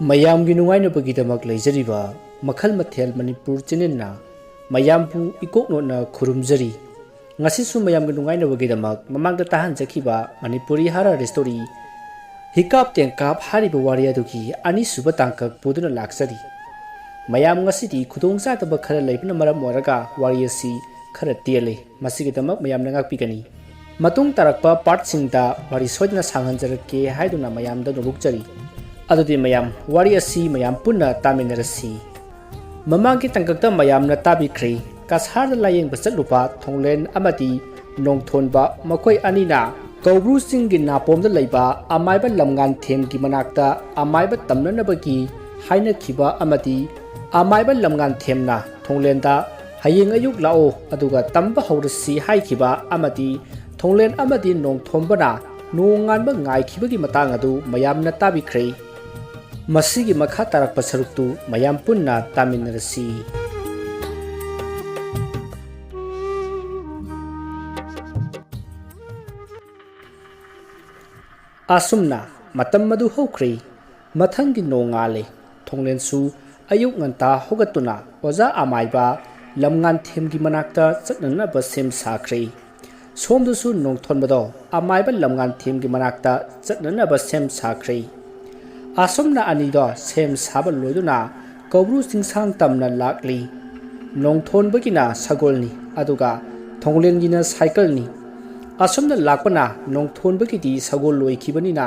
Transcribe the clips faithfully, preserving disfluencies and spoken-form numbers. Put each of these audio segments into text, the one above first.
ꯃꯌꯥꯝꯒꯤ ꯅꯨꯡꯉꯥꯏꯅꯕꯒꯤꯗꯃꯛ ꯂꯩꯖꯔꯤꯕ ꯃꯈꯜ ꯃꯊꯦꯜ ꯃꯅꯤꯄꯨꯔ ꯆꯦꯅꯦꯜꯅ ꯃꯌꯥꯝꯕꯨ ꯏꯀꯣꯛ ꯅꯣꯠꯅ ꯈꯨꯔꯨꯝꯖꯔꯤ꯫ ꯉꯁꯤꯁꯨ ꯃꯌꯥꯝꯒꯤ ꯅꯨꯡꯉꯥꯏꯅꯕꯒꯤꯗꯃꯛ ꯃꯃꯥꯡꯗ ꯇꯥꯍꯟꯖꯈꯤꯕ ꯃꯅꯤꯄꯨꯔꯤ ꯍꯔꯔ ꯁ꯭ꯇꯣꯔꯤ ꯍꯤꯀꯥꯞ ꯇꯦꯡꯀꯥꯞ ꯍꯥꯏꯔꯤꯕ ꯋꯥꯔꯤ ꯑꯗꯨꯒꯤ ꯑꯅꯤꯁꯨꯕ ꯇꯥꯡꯀꯛ ꯄꯨꯗꯨꯅ ꯂꯥꯛꯆꯔꯤ꯫ ꯃꯌꯥꯝ, ꯉꯁꯤꯗꯤ ꯈꯨꯗꯣꯡꯆꯥꯗꯕ ꯈꯔ ꯂꯩꯕꯅ ꯃꯔꯝ ꯑꯣꯏꯔꯒ ꯋꯥꯔꯤ ꯑꯁꯤ ꯈꯔ ꯇꯦꯜꯂꯤ꯫ ꯃꯁꯤꯒꯤꯗꯃꯛ ꯃꯌꯥꯝꯅ ꯉꯥꯛꯄꯤꯒꯅꯤ꯫ ꯃꯇꯨꯡ ꯇꯥꯔꯛꯄ ꯄꯥꯔꯠꯁꯤꯡꯗ ꯋꯥꯔꯤ ꯁꯣꯏꯗꯅ ꯁꯥꯡꯍꯟꯖꯔꯛꯀꯦ ꯍꯥꯏꯗꯨꯅ ꯃꯌꯥꯝꯗ ꯅꯣꯂꯨꯛꯆꯔꯤ꯫ ꯑꯗꯨꯗꯤ ꯃꯌꯥꯝ, ꯋꯥꯔꯤ ꯑꯁꯤ ꯃꯌꯥꯝ ꯄꯨꯟꯅ ꯇꯥꯃꯤꯟꯅꯔꯁꯤ꯫ ꯃꯃꯥꯡꯒꯤ ꯇꯥꯡꯀꯛꯇ ꯃꯌꯥꯝꯅ ꯇꯥꯕꯤꯈ꯭ꯔꯦ, ꯀꯁꯥꯔꯗ ꯂꯥꯌꯦꯡꯕ ꯆꯠꯂꯨꯕ ꯊꯣꯡꯂꯦꯟ ꯑꯃꯗꯤ ꯅꯣꯡꯊꯣꯟꯕ, ꯃꯈꯣꯏ ꯑꯅꯤꯅ ꯀꯧꯕ꯭ꯔꯨ ꯆꯤꯡꯒꯤ ꯅꯥꯄꯣꯝꯗ ꯂꯩꯕ ꯑꯃꯥꯏꯕ ꯂꯝꯉꯥꯟꯊꯦꯝꯒꯤ ꯃꯅꯥꯛꯇ ꯑꯃꯥꯏꯕ ꯇꯝꯅꯅꯕꯒꯤ ꯍꯥꯏꯅꯈꯤꯕ ꯑꯃꯗꯤ ꯑꯃꯥꯏꯕ ꯂꯝꯉꯥꯟꯊꯦꯝꯅ ꯊꯣꯡꯂꯦꯟꯗ "ꯍꯌꯦꯡ ꯑꯌꯨꯛ ꯂꯥꯛꯑꯣ, ꯑꯗꯨꯒ ꯇꯝꯕ ꯍꯧꯔꯁꯤ" ꯍꯥꯏꯈꯤꯕ ꯑꯃꯗꯤ ꯊꯣꯡꯂꯦꯟ ꯑꯃꯗꯤ ꯅꯣꯡꯊꯣꯟꯕꯅ ꯅꯣꯡꯉꯥꯟꯕ ꯉꯥꯏꯈꯤꯕꯒꯤ ꯃꯇꯥꯡ ꯑꯗꯨ ꯃꯌꯥꯝꯅ ꯇꯥꯕꯤꯈ꯭ꯔꯦ꯫ ꯃꯁꯤꯒꯤ ꯃꯈꯥ ꯇꯥꯔꯛꯄ ꯁꯔꯨꯛꯇꯨ ꯃꯌꯥꯝ ꯄꯨꯟꯅ ꯇꯥꯃꯤꯟꯅꯔꯁꯤ꯫ ꯑꯁꯨꯝꯅ ꯃꯇꯝ ꯑꯗꯨ ꯍꯧꯈ꯭ꯔꯦ꯫ ꯃꯊꯪꯒꯤ ꯅꯣꯡꯉꯥꯜꯂꯦ꯫ ꯊꯣꯡꯂꯦꯟꯁꯨ ꯑꯌꯨꯛ ꯉꯟꯇꯥ ꯍꯧꯒꯠꯇꯨꯅ ꯑꯣꯖꯥ ꯑꯃꯥꯏꯕ ꯂꯝꯉꯥꯟꯊꯦꯝꯒꯤ ꯃꯅꯥꯛꯇ ꯆꯠꯅꯅꯕ ꯁꯦꯝ ꯁꯥꯈ꯭ꯔꯦ꯫ ꯁꯣꯝꯗꯁꯨ ꯅꯣꯡꯊꯣꯟꯕꯗꯣ ꯑꯃꯥꯏꯕ ꯂꯝꯉꯥꯟꯊꯦꯝꯒꯤ ꯃꯅꯥꯛꯇ ꯆꯠꯅꯅꯕ ꯁꯦꯝ ꯁꯥꯈ꯭ꯔꯦ꯫ ꯑꯁꯨꯝꯅ ꯑꯅꯤꯗꯣ ꯁꯦꯝ ꯁꯥꯕ ꯂꯣꯏꯗꯨꯅ ꯀꯧꯕ꯭ꯔꯨ ꯆꯤꯡꯁꯥꯡ ꯇꯝꯅ ꯂꯥꯛꯂꯤ꯫ ꯅꯣꯡꯊꯣꯟꯕꯒꯤꯅ ꯁꯒꯣꯜꯅꯤ, ꯑꯗꯨꯒ ꯊꯣꯡꯂꯦꯟꯒꯤꯅ ꯁꯥꯏꯀꯜꯅꯤ꯫ ꯑꯁꯨꯝꯅ ꯂꯥꯛꯄꯅ ꯅꯣꯡꯊꯣꯟꯕꯒꯤꯗꯤ ꯁꯒꯣꯜ ꯂꯣꯏꯈꯤꯕꯅꯤꯅ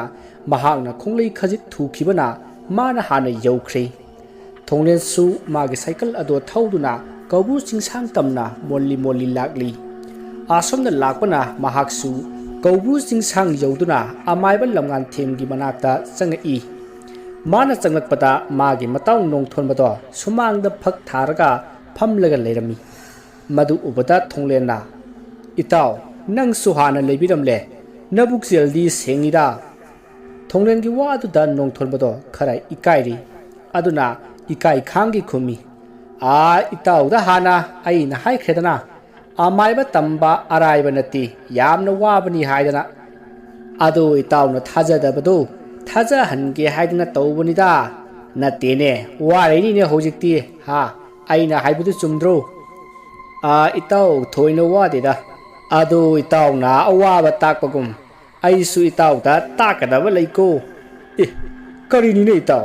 ꯃꯍꯥꯛꯅ ꯈꯣꯡꯂꯩ ꯈꯖꯤꯛ ꯊꯨꯈꯤꯕꯅ ꯃꯥꯅ ꯍꯥꯟꯅ ꯌꯧꯈ꯭ꯔꯦ꯫ ꯊꯣꯡꯂꯦꯟꯁꯨ ꯃꯥꯒꯤ ꯁꯥꯏꯀꯜ ꯑꯗꯣ ꯊꯧꯗꯨꯅ ꯀꯧꯕ꯭ꯔꯨ ꯆꯤꯡꯁꯥꯡ ꯇꯝꯅ ꯃꯣꯜꯂꯤ ꯃꯣꯜꯂꯤ ꯂꯥꯛꯂꯤ꯫ ꯑꯁꯣꯝꯗ ꯂꯥꯛꯄꯅ ꯃꯍꯥꯛꯁꯨ ꯀꯧꯕ꯭ꯔꯨ ꯆꯤꯡꯁꯥꯡ ꯌꯧꯗꯨꯅ ꯑꯃꯥꯏꯕ ꯂꯝꯉꯥꯟꯊꯦꯝꯒꯤ ꯃꯅꯥꯛꯇ ꯆꯪꯉꯛꯏ꯫ ꯃꯥꯅ ꯆꯪꯂꯛꯄꯗ ꯃꯥꯒꯤ ꯃꯇꯥꯎ ꯅꯣꯡꯊꯣꯟꯕꯗꯣ ꯁꯨꯃꯥꯡꯗ ꯐꯛ ꯊꯥꯔꯒ ꯐꯝꯂꯒ ꯂꯩꯔꯝꯃꯤ꯫ ꯃꯗꯨ ꯎꯕꯗ ꯊꯣꯡꯂꯦꯟꯅ, "ꯏꯇꯥꯎ, ꯅꯪꯁꯨ ꯍꯥꯟꯅ ꯂꯩꯕꯤꯔꯝꯂꯦ꯫ ꯅꯕꯨꯛ ꯆꯦꯜꯗꯤ ꯁꯦꯡꯉꯤꯗ?" ꯊꯣꯡꯂꯦꯟꯒꯤ ꯋꯥ ꯑꯗꯨꯗ ꯅꯣꯡꯊꯣꯟꯕꯗꯣ ꯈꯔ ꯏꯀꯥꯏꯔꯤ꯫ ꯑꯗꯨꯅ ꯏꯀꯥꯏ ꯈꯥꯡꯒꯤ ꯈꯨꯝꯃꯤ, "ꯑꯥ, ꯏꯇꯥꯎꯗ ꯍꯥꯟꯅ ꯑꯩꯅ ꯍꯥꯏꯈ꯭ꯔꯦꯗꯅ, ꯑꯃꯥꯏꯕ ꯇꯝꯕ ꯑꯔꯥꯏꯕ ꯅꯠꯇꯦ, ꯌꯥꯝꯅ ꯋꯥꯕꯅꯤ ꯍꯥꯏꯗꯅ꯫ ꯑꯗꯣ ꯏꯇꯥꯎꯅ ꯊꯥꯖꯗꯕꯗꯣ ꯊꯥꯖꯍꯟꯒꯦ ꯍꯥꯏꯗꯅ ꯇꯧꯕꯅꯤꯗ꯫ "ꯅꯠꯇꯦꯅꯦ, ꯋꯥꯔꯤꯅꯤꯅꯦ ꯍꯧꯖꯤꯛꯇꯤ, ꯍꯥ? ꯑꯩꯅ ꯍꯥꯏꯕꯗꯨ ꯆꯨꯝꯗ꯭ꯔꯣ?" "ꯑꯥ, ꯏꯇꯥꯎ, ꯊꯣꯏꯅ ꯋꯥꯗꯦꯗ꯫ ꯑꯗꯨ ꯏꯇꯥꯎꯅ ꯑꯋꯥꯕ ꯇꯥꯛꯄꯒꯨꯝ, ꯑꯩꯁꯨ ꯏꯇꯥꯎꯗ ꯇꯥꯛꯀꯗꯕ ꯂꯩꯀꯣ꯫" "ꯑꯦ, ꯀꯔꯤꯅꯤꯅꯦ ꯏꯇꯥꯎ?"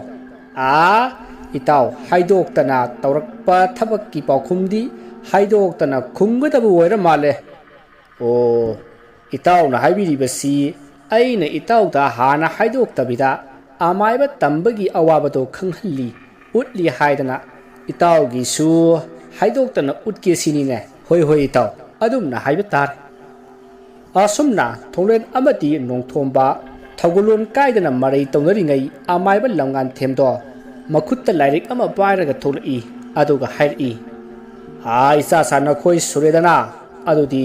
"ꯑꯥ, ꯏꯇꯥꯎ, ꯍꯥꯏꯗꯣꯛꯇꯅ ꯇꯧꯔꯛꯄ ꯊꯕꯛꯀꯤ ꯄꯥꯎꯈꯨꯝꯗꯤ ꯍꯥꯏꯗꯣꯛꯇꯅ ꯈꯨꯝꯒꯗꯕ ꯑꯣꯏꯔ ꯃꯥꯜꯂꯦ꯫" "ꯑꯣ, ꯏꯇꯥꯎꯅ ꯍꯥꯏꯕꯤꯔꯤꯕꯁꯤ ꯑꯩꯅ ꯏꯇꯥꯎꯗ ꯍꯥꯟꯅ ꯍꯥꯏꯗꯣꯛꯇꯕꯤꯗ ꯑꯃꯥꯏꯕ ꯇꯝꯕꯒꯤ ꯑꯋꯥꯕꯗꯣ ꯈꯪꯍꯜꯂꯤ, ꯎꯠꯂꯤ ꯍꯥꯏꯗꯅ ꯏꯇꯥꯎꯒꯤꯁꯨ ꯍꯥꯏꯗꯣꯛꯇꯅ ꯎꯠꯀꯦ ꯁꯤꯅꯤꯅꯦ?" "ꯍꯣꯏ, ꯍꯣꯏ ꯏꯇꯥꯎ, ꯑꯗꯨꯝꯅ ꯍꯥꯏꯕ ꯇꯥꯔꯦ꯫" ꯑꯁꯨꯝꯅ ꯊꯣꯡꯂꯦꯟ ꯑꯃꯗꯤ ꯅꯣꯡꯊꯣꯝꯕ ꯊꯧꯒꯜꯂꯣꯟ ꯀꯥꯏꯗꯅ ꯃꯔꯩ ꯇꯧꯅꯔꯤꯉꯩ, ꯑꯃꯥꯏꯕ ꯂꯝꯉꯥꯟꯊꯦꯝꯗꯣ ꯃꯈꯨꯠꯇ ꯂꯥꯏꯔꯤꯛ ꯑꯃ ꯄꯥꯏꯔꯒ ꯊꯣꯛꯂꯛꯏ꯫ ꯑꯗꯨꯒ ꯍꯥꯏꯔꯛꯏ, "ꯑꯥ, ꯏꯆꯥ ꯁꯥ ꯅꯈꯣꯏ ꯁꯨꯔꯦꯗꯅ, ꯑꯗꯨꯗꯤ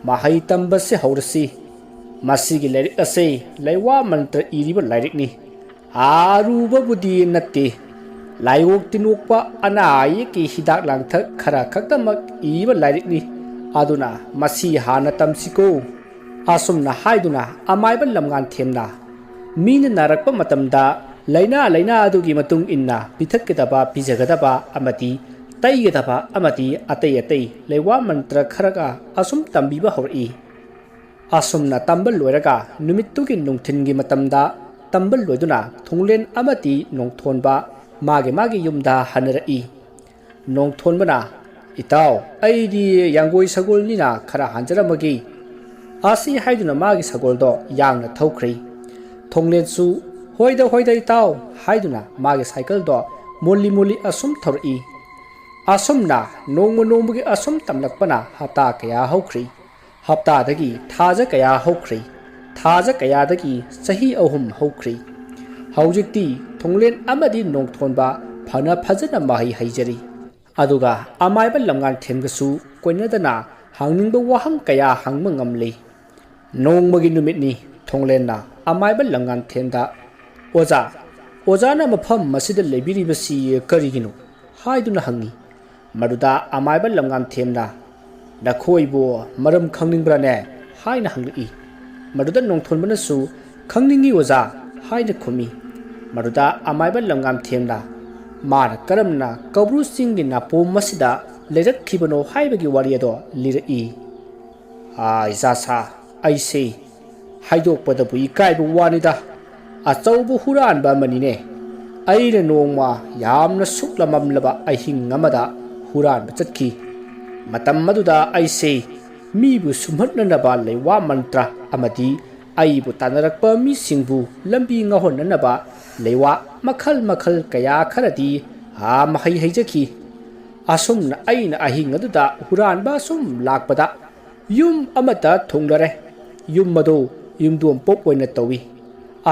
ꯃꯍꯩ ꯇꯝꯕꯁꯦ ꯍꯧꯔꯁꯤ꯫ ꯃꯁꯤꯒꯤ ꯂꯥꯏꯔꯤꯛ ꯑꯁꯦ ꯂꯩꯋꯥ ꯃꯟꯇ꯭ꯔ ꯏꯔꯤꯕ ꯂꯥꯏꯔꯤꯛꯅꯤ꯫ ꯑꯔꯨꯕꯕꯨꯗꯤ ꯅꯠꯇꯦ, ꯂꯥꯏꯑꯣꯡ ꯇꯤꯟꯑꯣꯛꯄ ꯑꯅꯥ ꯑꯌꯦꯛꯀꯤ ꯍꯤꯗꯥꯛ ꯂꯥꯡꯊꯛ ꯈꯔ ꯈꯛꯇꯃꯛ ꯏꯕ ꯂꯥꯏꯔꯤꯛꯅꯤ꯫ ꯑꯗꯨꯅ ꯃꯁꯤ ꯍꯥꯟꯅ ꯇꯝꯁꯤꯀꯣ꯫" ꯑꯁꯨꯝꯅ ꯍꯥꯏꯗꯨꯅ ꯑꯃꯥꯏꯕ ꯂꯝꯉꯥꯟꯊꯦꯝꯅ ꯃꯤꯅ ꯅꯥꯔꯛꯄ ꯃꯇꯝꯗ ꯂꯥꯏꯅꯥ ꯂꯥꯏꯅꯥ ꯑꯗꯨꯒꯤ ꯃꯇꯨꯡ ꯏꯟꯅ ꯄꯤꯊꯛꯀꯗꯕ, ꯄꯤꯖꯒꯗꯕ ꯑꯃꯗꯤ ꯇꯩꯒꯗꯕ ꯑꯃꯗꯤ ꯑꯇꯩ ꯑꯇꯩ ꯂꯩꯋꯥ ꯃꯟꯇ꯭ꯔ ꯈꯔꯒ ꯑꯁꯨꯝ ꯇꯝꯕꯤꯕ ꯍꯧꯔꯛꯏ꯫ ꯑꯁꯨꯝꯅ ꯇꯝꯕ ꯂꯣꯏꯔꯒ ꯅꯨꯃꯤꯠꯇꯨꯒꯤ ꯅꯨꯡꯊꯤꯟꯒꯤ ꯃꯇꯝꯗ ꯇꯝꯕ ꯂꯣꯏꯗꯨꯅ ꯊꯣꯡꯂꯦꯟ ꯑꯃꯗꯤ ꯅꯣꯡꯊꯣꯟꯕ ꯃꯥꯒꯤ ꯃꯥꯒꯤ ꯌꯨꯝꯗ ꯍꯟꯅꯔꯛꯏ꯫ ꯅꯣꯡꯊꯣꯟꯕꯅ, "ꯏꯇꯥꯎ, ꯑꯩꯗꯤ ꯌꯥꯡꯒꯣꯏ ꯁꯒꯣꯜꯅꯤꯅ ꯈꯔ ꯍꯥꯟꯖꯔꯝꯃꯒꯦ꯫" ꯑꯁꯤ ꯍꯥꯏꯗꯨꯅ ꯃꯥꯒꯤ ꯁꯒꯣꯜꯗꯣ ꯌꯥꯡꯅ ꯊꯧꯈ꯭ꯔꯦ꯫ ꯊꯣꯡꯂꯦꯟꯁꯨ, "ꯍꯣꯏꯗ, ꯍꯣꯏꯗ ꯏꯇꯥꯎ" ꯍꯥꯏꯗꯨꯅ ꯃꯥꯒꯤ ꯁꯥꯏꯀꯜꯗꯣ ꯃꯣꯜꯂꯤ ꯃꯣꯜꯂꯤ ꯑꯁꯨꯝ ꯊꯧꯔꯛꯏ꯫ ꯑꯁꯨꯝꯅ ꯅꯣꯡꯃ ꯅꯣꯡꯃꯒꯤ ꯑꯁꯨꯝ ꯇꯝꯂꯛꯄꯅ ꯍꯞꯇꯥ ꯀꯌꯥ ꯍꯧꯈ꯭ꯔꯦ꯫ ꯍꯞꯇꯥꯗꯒꯤ ꯊꯥꯖ ꯀꯌꯥ ꯍꯧꯈ꯭ꯔꯦ꯫ ꯊꯥꯖ ꯀꯌꯥꯗꯒꯤ ꯆꯍꯤ ꯑꯍꯨꯝ ꯍꯧꯈ꯭ꯔꯦ꯫ ꯍꯧꯖꯤꯛꯇꯤ ꯊꯣꯡꯂꯦꯟ ꯑꯃꯗꯤ ꯅꯣꯡꯊꯣꯟꯕ ꯐꯅ ꯐꯖꯅ ꯃꯍꯩ ꯍꯩꯖꯔꯤ꯫ ꯑꯗꯨꯒ ꯑꯃꯥꯏꯕ ꯂꯝꯉꯥꯟꯊꯦꯝꯒꯁꯨ ꯀꯣꯏꯅꯗꯅ ꯍꯪꯅꯤꯡꯕ ꯋꯥꯍꯪ ꯀꯌꯥ ꯍꯪꯕ ꯉꯝꯂꯦ꯫ ꯅꯣꯡꯃꯒꯤ ꯅꯨꯃꯤꯠꯅꯤ꯫ ꯊꯣꯡꯂꯦꯟꯅ ꯑꯃꯥꯏꯕ ꯂꯝꯉꯥꯟꯊꯦꯝꯗ, "ꯑꯣꯖꯥ, ꯑꯣꯖꯥꯅ ꯃꯐꯝ ꯑꯁꯤꯗ ꯂꯩꯕꯤꯔꯤꯕꯁꯤ ꯀꯔꯤꯒꯤꯅꯣ?" ꯍꯥꯏꯗꯨꯅ ꯍꯪꯉꯤ꯫ ꯃꯗꯨꯗ ꯑꯃꯥꯏꯕ ꯂꯝꯉꯥꯟꯊꯦꯝꯅ, "ꯅꯈꯣꯏꯕꯨ ꯃꯔꯝ ꯈꯪꯅꯤꯡꯕ꯭ꯔꯥꯅꯦ?" ꯍꯥꯏꯅ ꯍꯪꯂꯛꯏ꯫ ꯃꯗꯨꯗ ꯅꯣꯡꯊꯣꯟꯕꯅꯁꯨ, "ꯈꯪꯅꯤꯡꯏ ꯑꯣꯖꯥ" ꯍꯥꯏꯅ ꯈꯨꯝꯃꯤ꯫ ꯃꯗꯨꯗ ꯑꯃꯥꯏꯕ ꯂꯝꯉꯥꯝꯊꯦꯝꯅ ꯃꯥꯅ ꯀꯔꯝꯅ ꯀꯧꯕ꯭ꯔꯨ ꯆꯤꯡꯒꯤ ꯅꯥꯄꯣꯝ ꯑꯁꯤꯗ ꯂꯩꯔꯛꯈꯤꯕꯅꯣ ꯍꯥꯏꯕꯒꯤ ꯋꯥꯔꯤ ꯑꯗꯣ ꯂꯤꯔꯛꯏ꯫ ꯑꯥ, ꯏꯆꯥꯁꯥ, ꯑꯩꯁꯦ ꯍꯥꯏꯗꯣꯛꯄꯗꯕꯨ ꯏꯀꯥꯏꯕ ꯋꯥꯅꯤꯗ, ꯑꯆꯧꯕ ꯍꯨꯔꯥꯟꯕ ꯑꯃꯅꯤꯅꯦ꯫ ꯑꯩꯅ ꯅꯣꯡꯃ ꯌꯥꯝꯅ ꯁꯨꯛꯂꯃꯝꯂꯕ ꯑꯍꯤꯡ ꯑꯃꯗ ꯍꯨꯔꯥꯟꯕ ꯆꯠꯈꯤ꯫ ꯃꯇꯝ ꯑꯗꯨꯗ ꯑꯩꯁꯦ ꯃꯤꯕꯨ ꯁꯨꯝꯍꯠꯅꯅꯕ ꯂꯩꯋꯥ ꯃꯟꯇ꯭ꯔ ꯑꯃꯗꯤ ꯑꯩꯕꯨ ꯇꯥꯟꯅꯔꯛꯄ ꯃꯤꯁꯤꯡꯕꯨ ꯂꯝꯕꯤ ꯉꯥꯎꯍꯟꯅꯅꯕ ꯂꯩꯋꯥ ꯃꯈꯜ ꯃꯈꯜ ꯀꯌꯥ ꯈꯔꯗꯤ, ꯑꯥ, ꯃꯍꯩ ꯍꯩꯖꯈꯤ꯫ ꯑꯁꯨꯝꯅ ꯑꯩꯅ ꯑꯍꯤꯡ ꯑꯗꯨꯗ ꯍꯨꯔꯥꯟꯕ ꯑꯁꯨꯝ ꯂꯥꯛꯄꯗ ꯌꯨꯝ ꯑꯃꯠꯇ ꯊꯨꯡꯂꯔꯦ꯫ ꯌꯨꯝ ꯑꯗꯨ ꯌꯨꯝꯗꯣꯡ ꯄꯣꯛ ꯑꯣꯏꯅ ꯇꯧꯏ꯫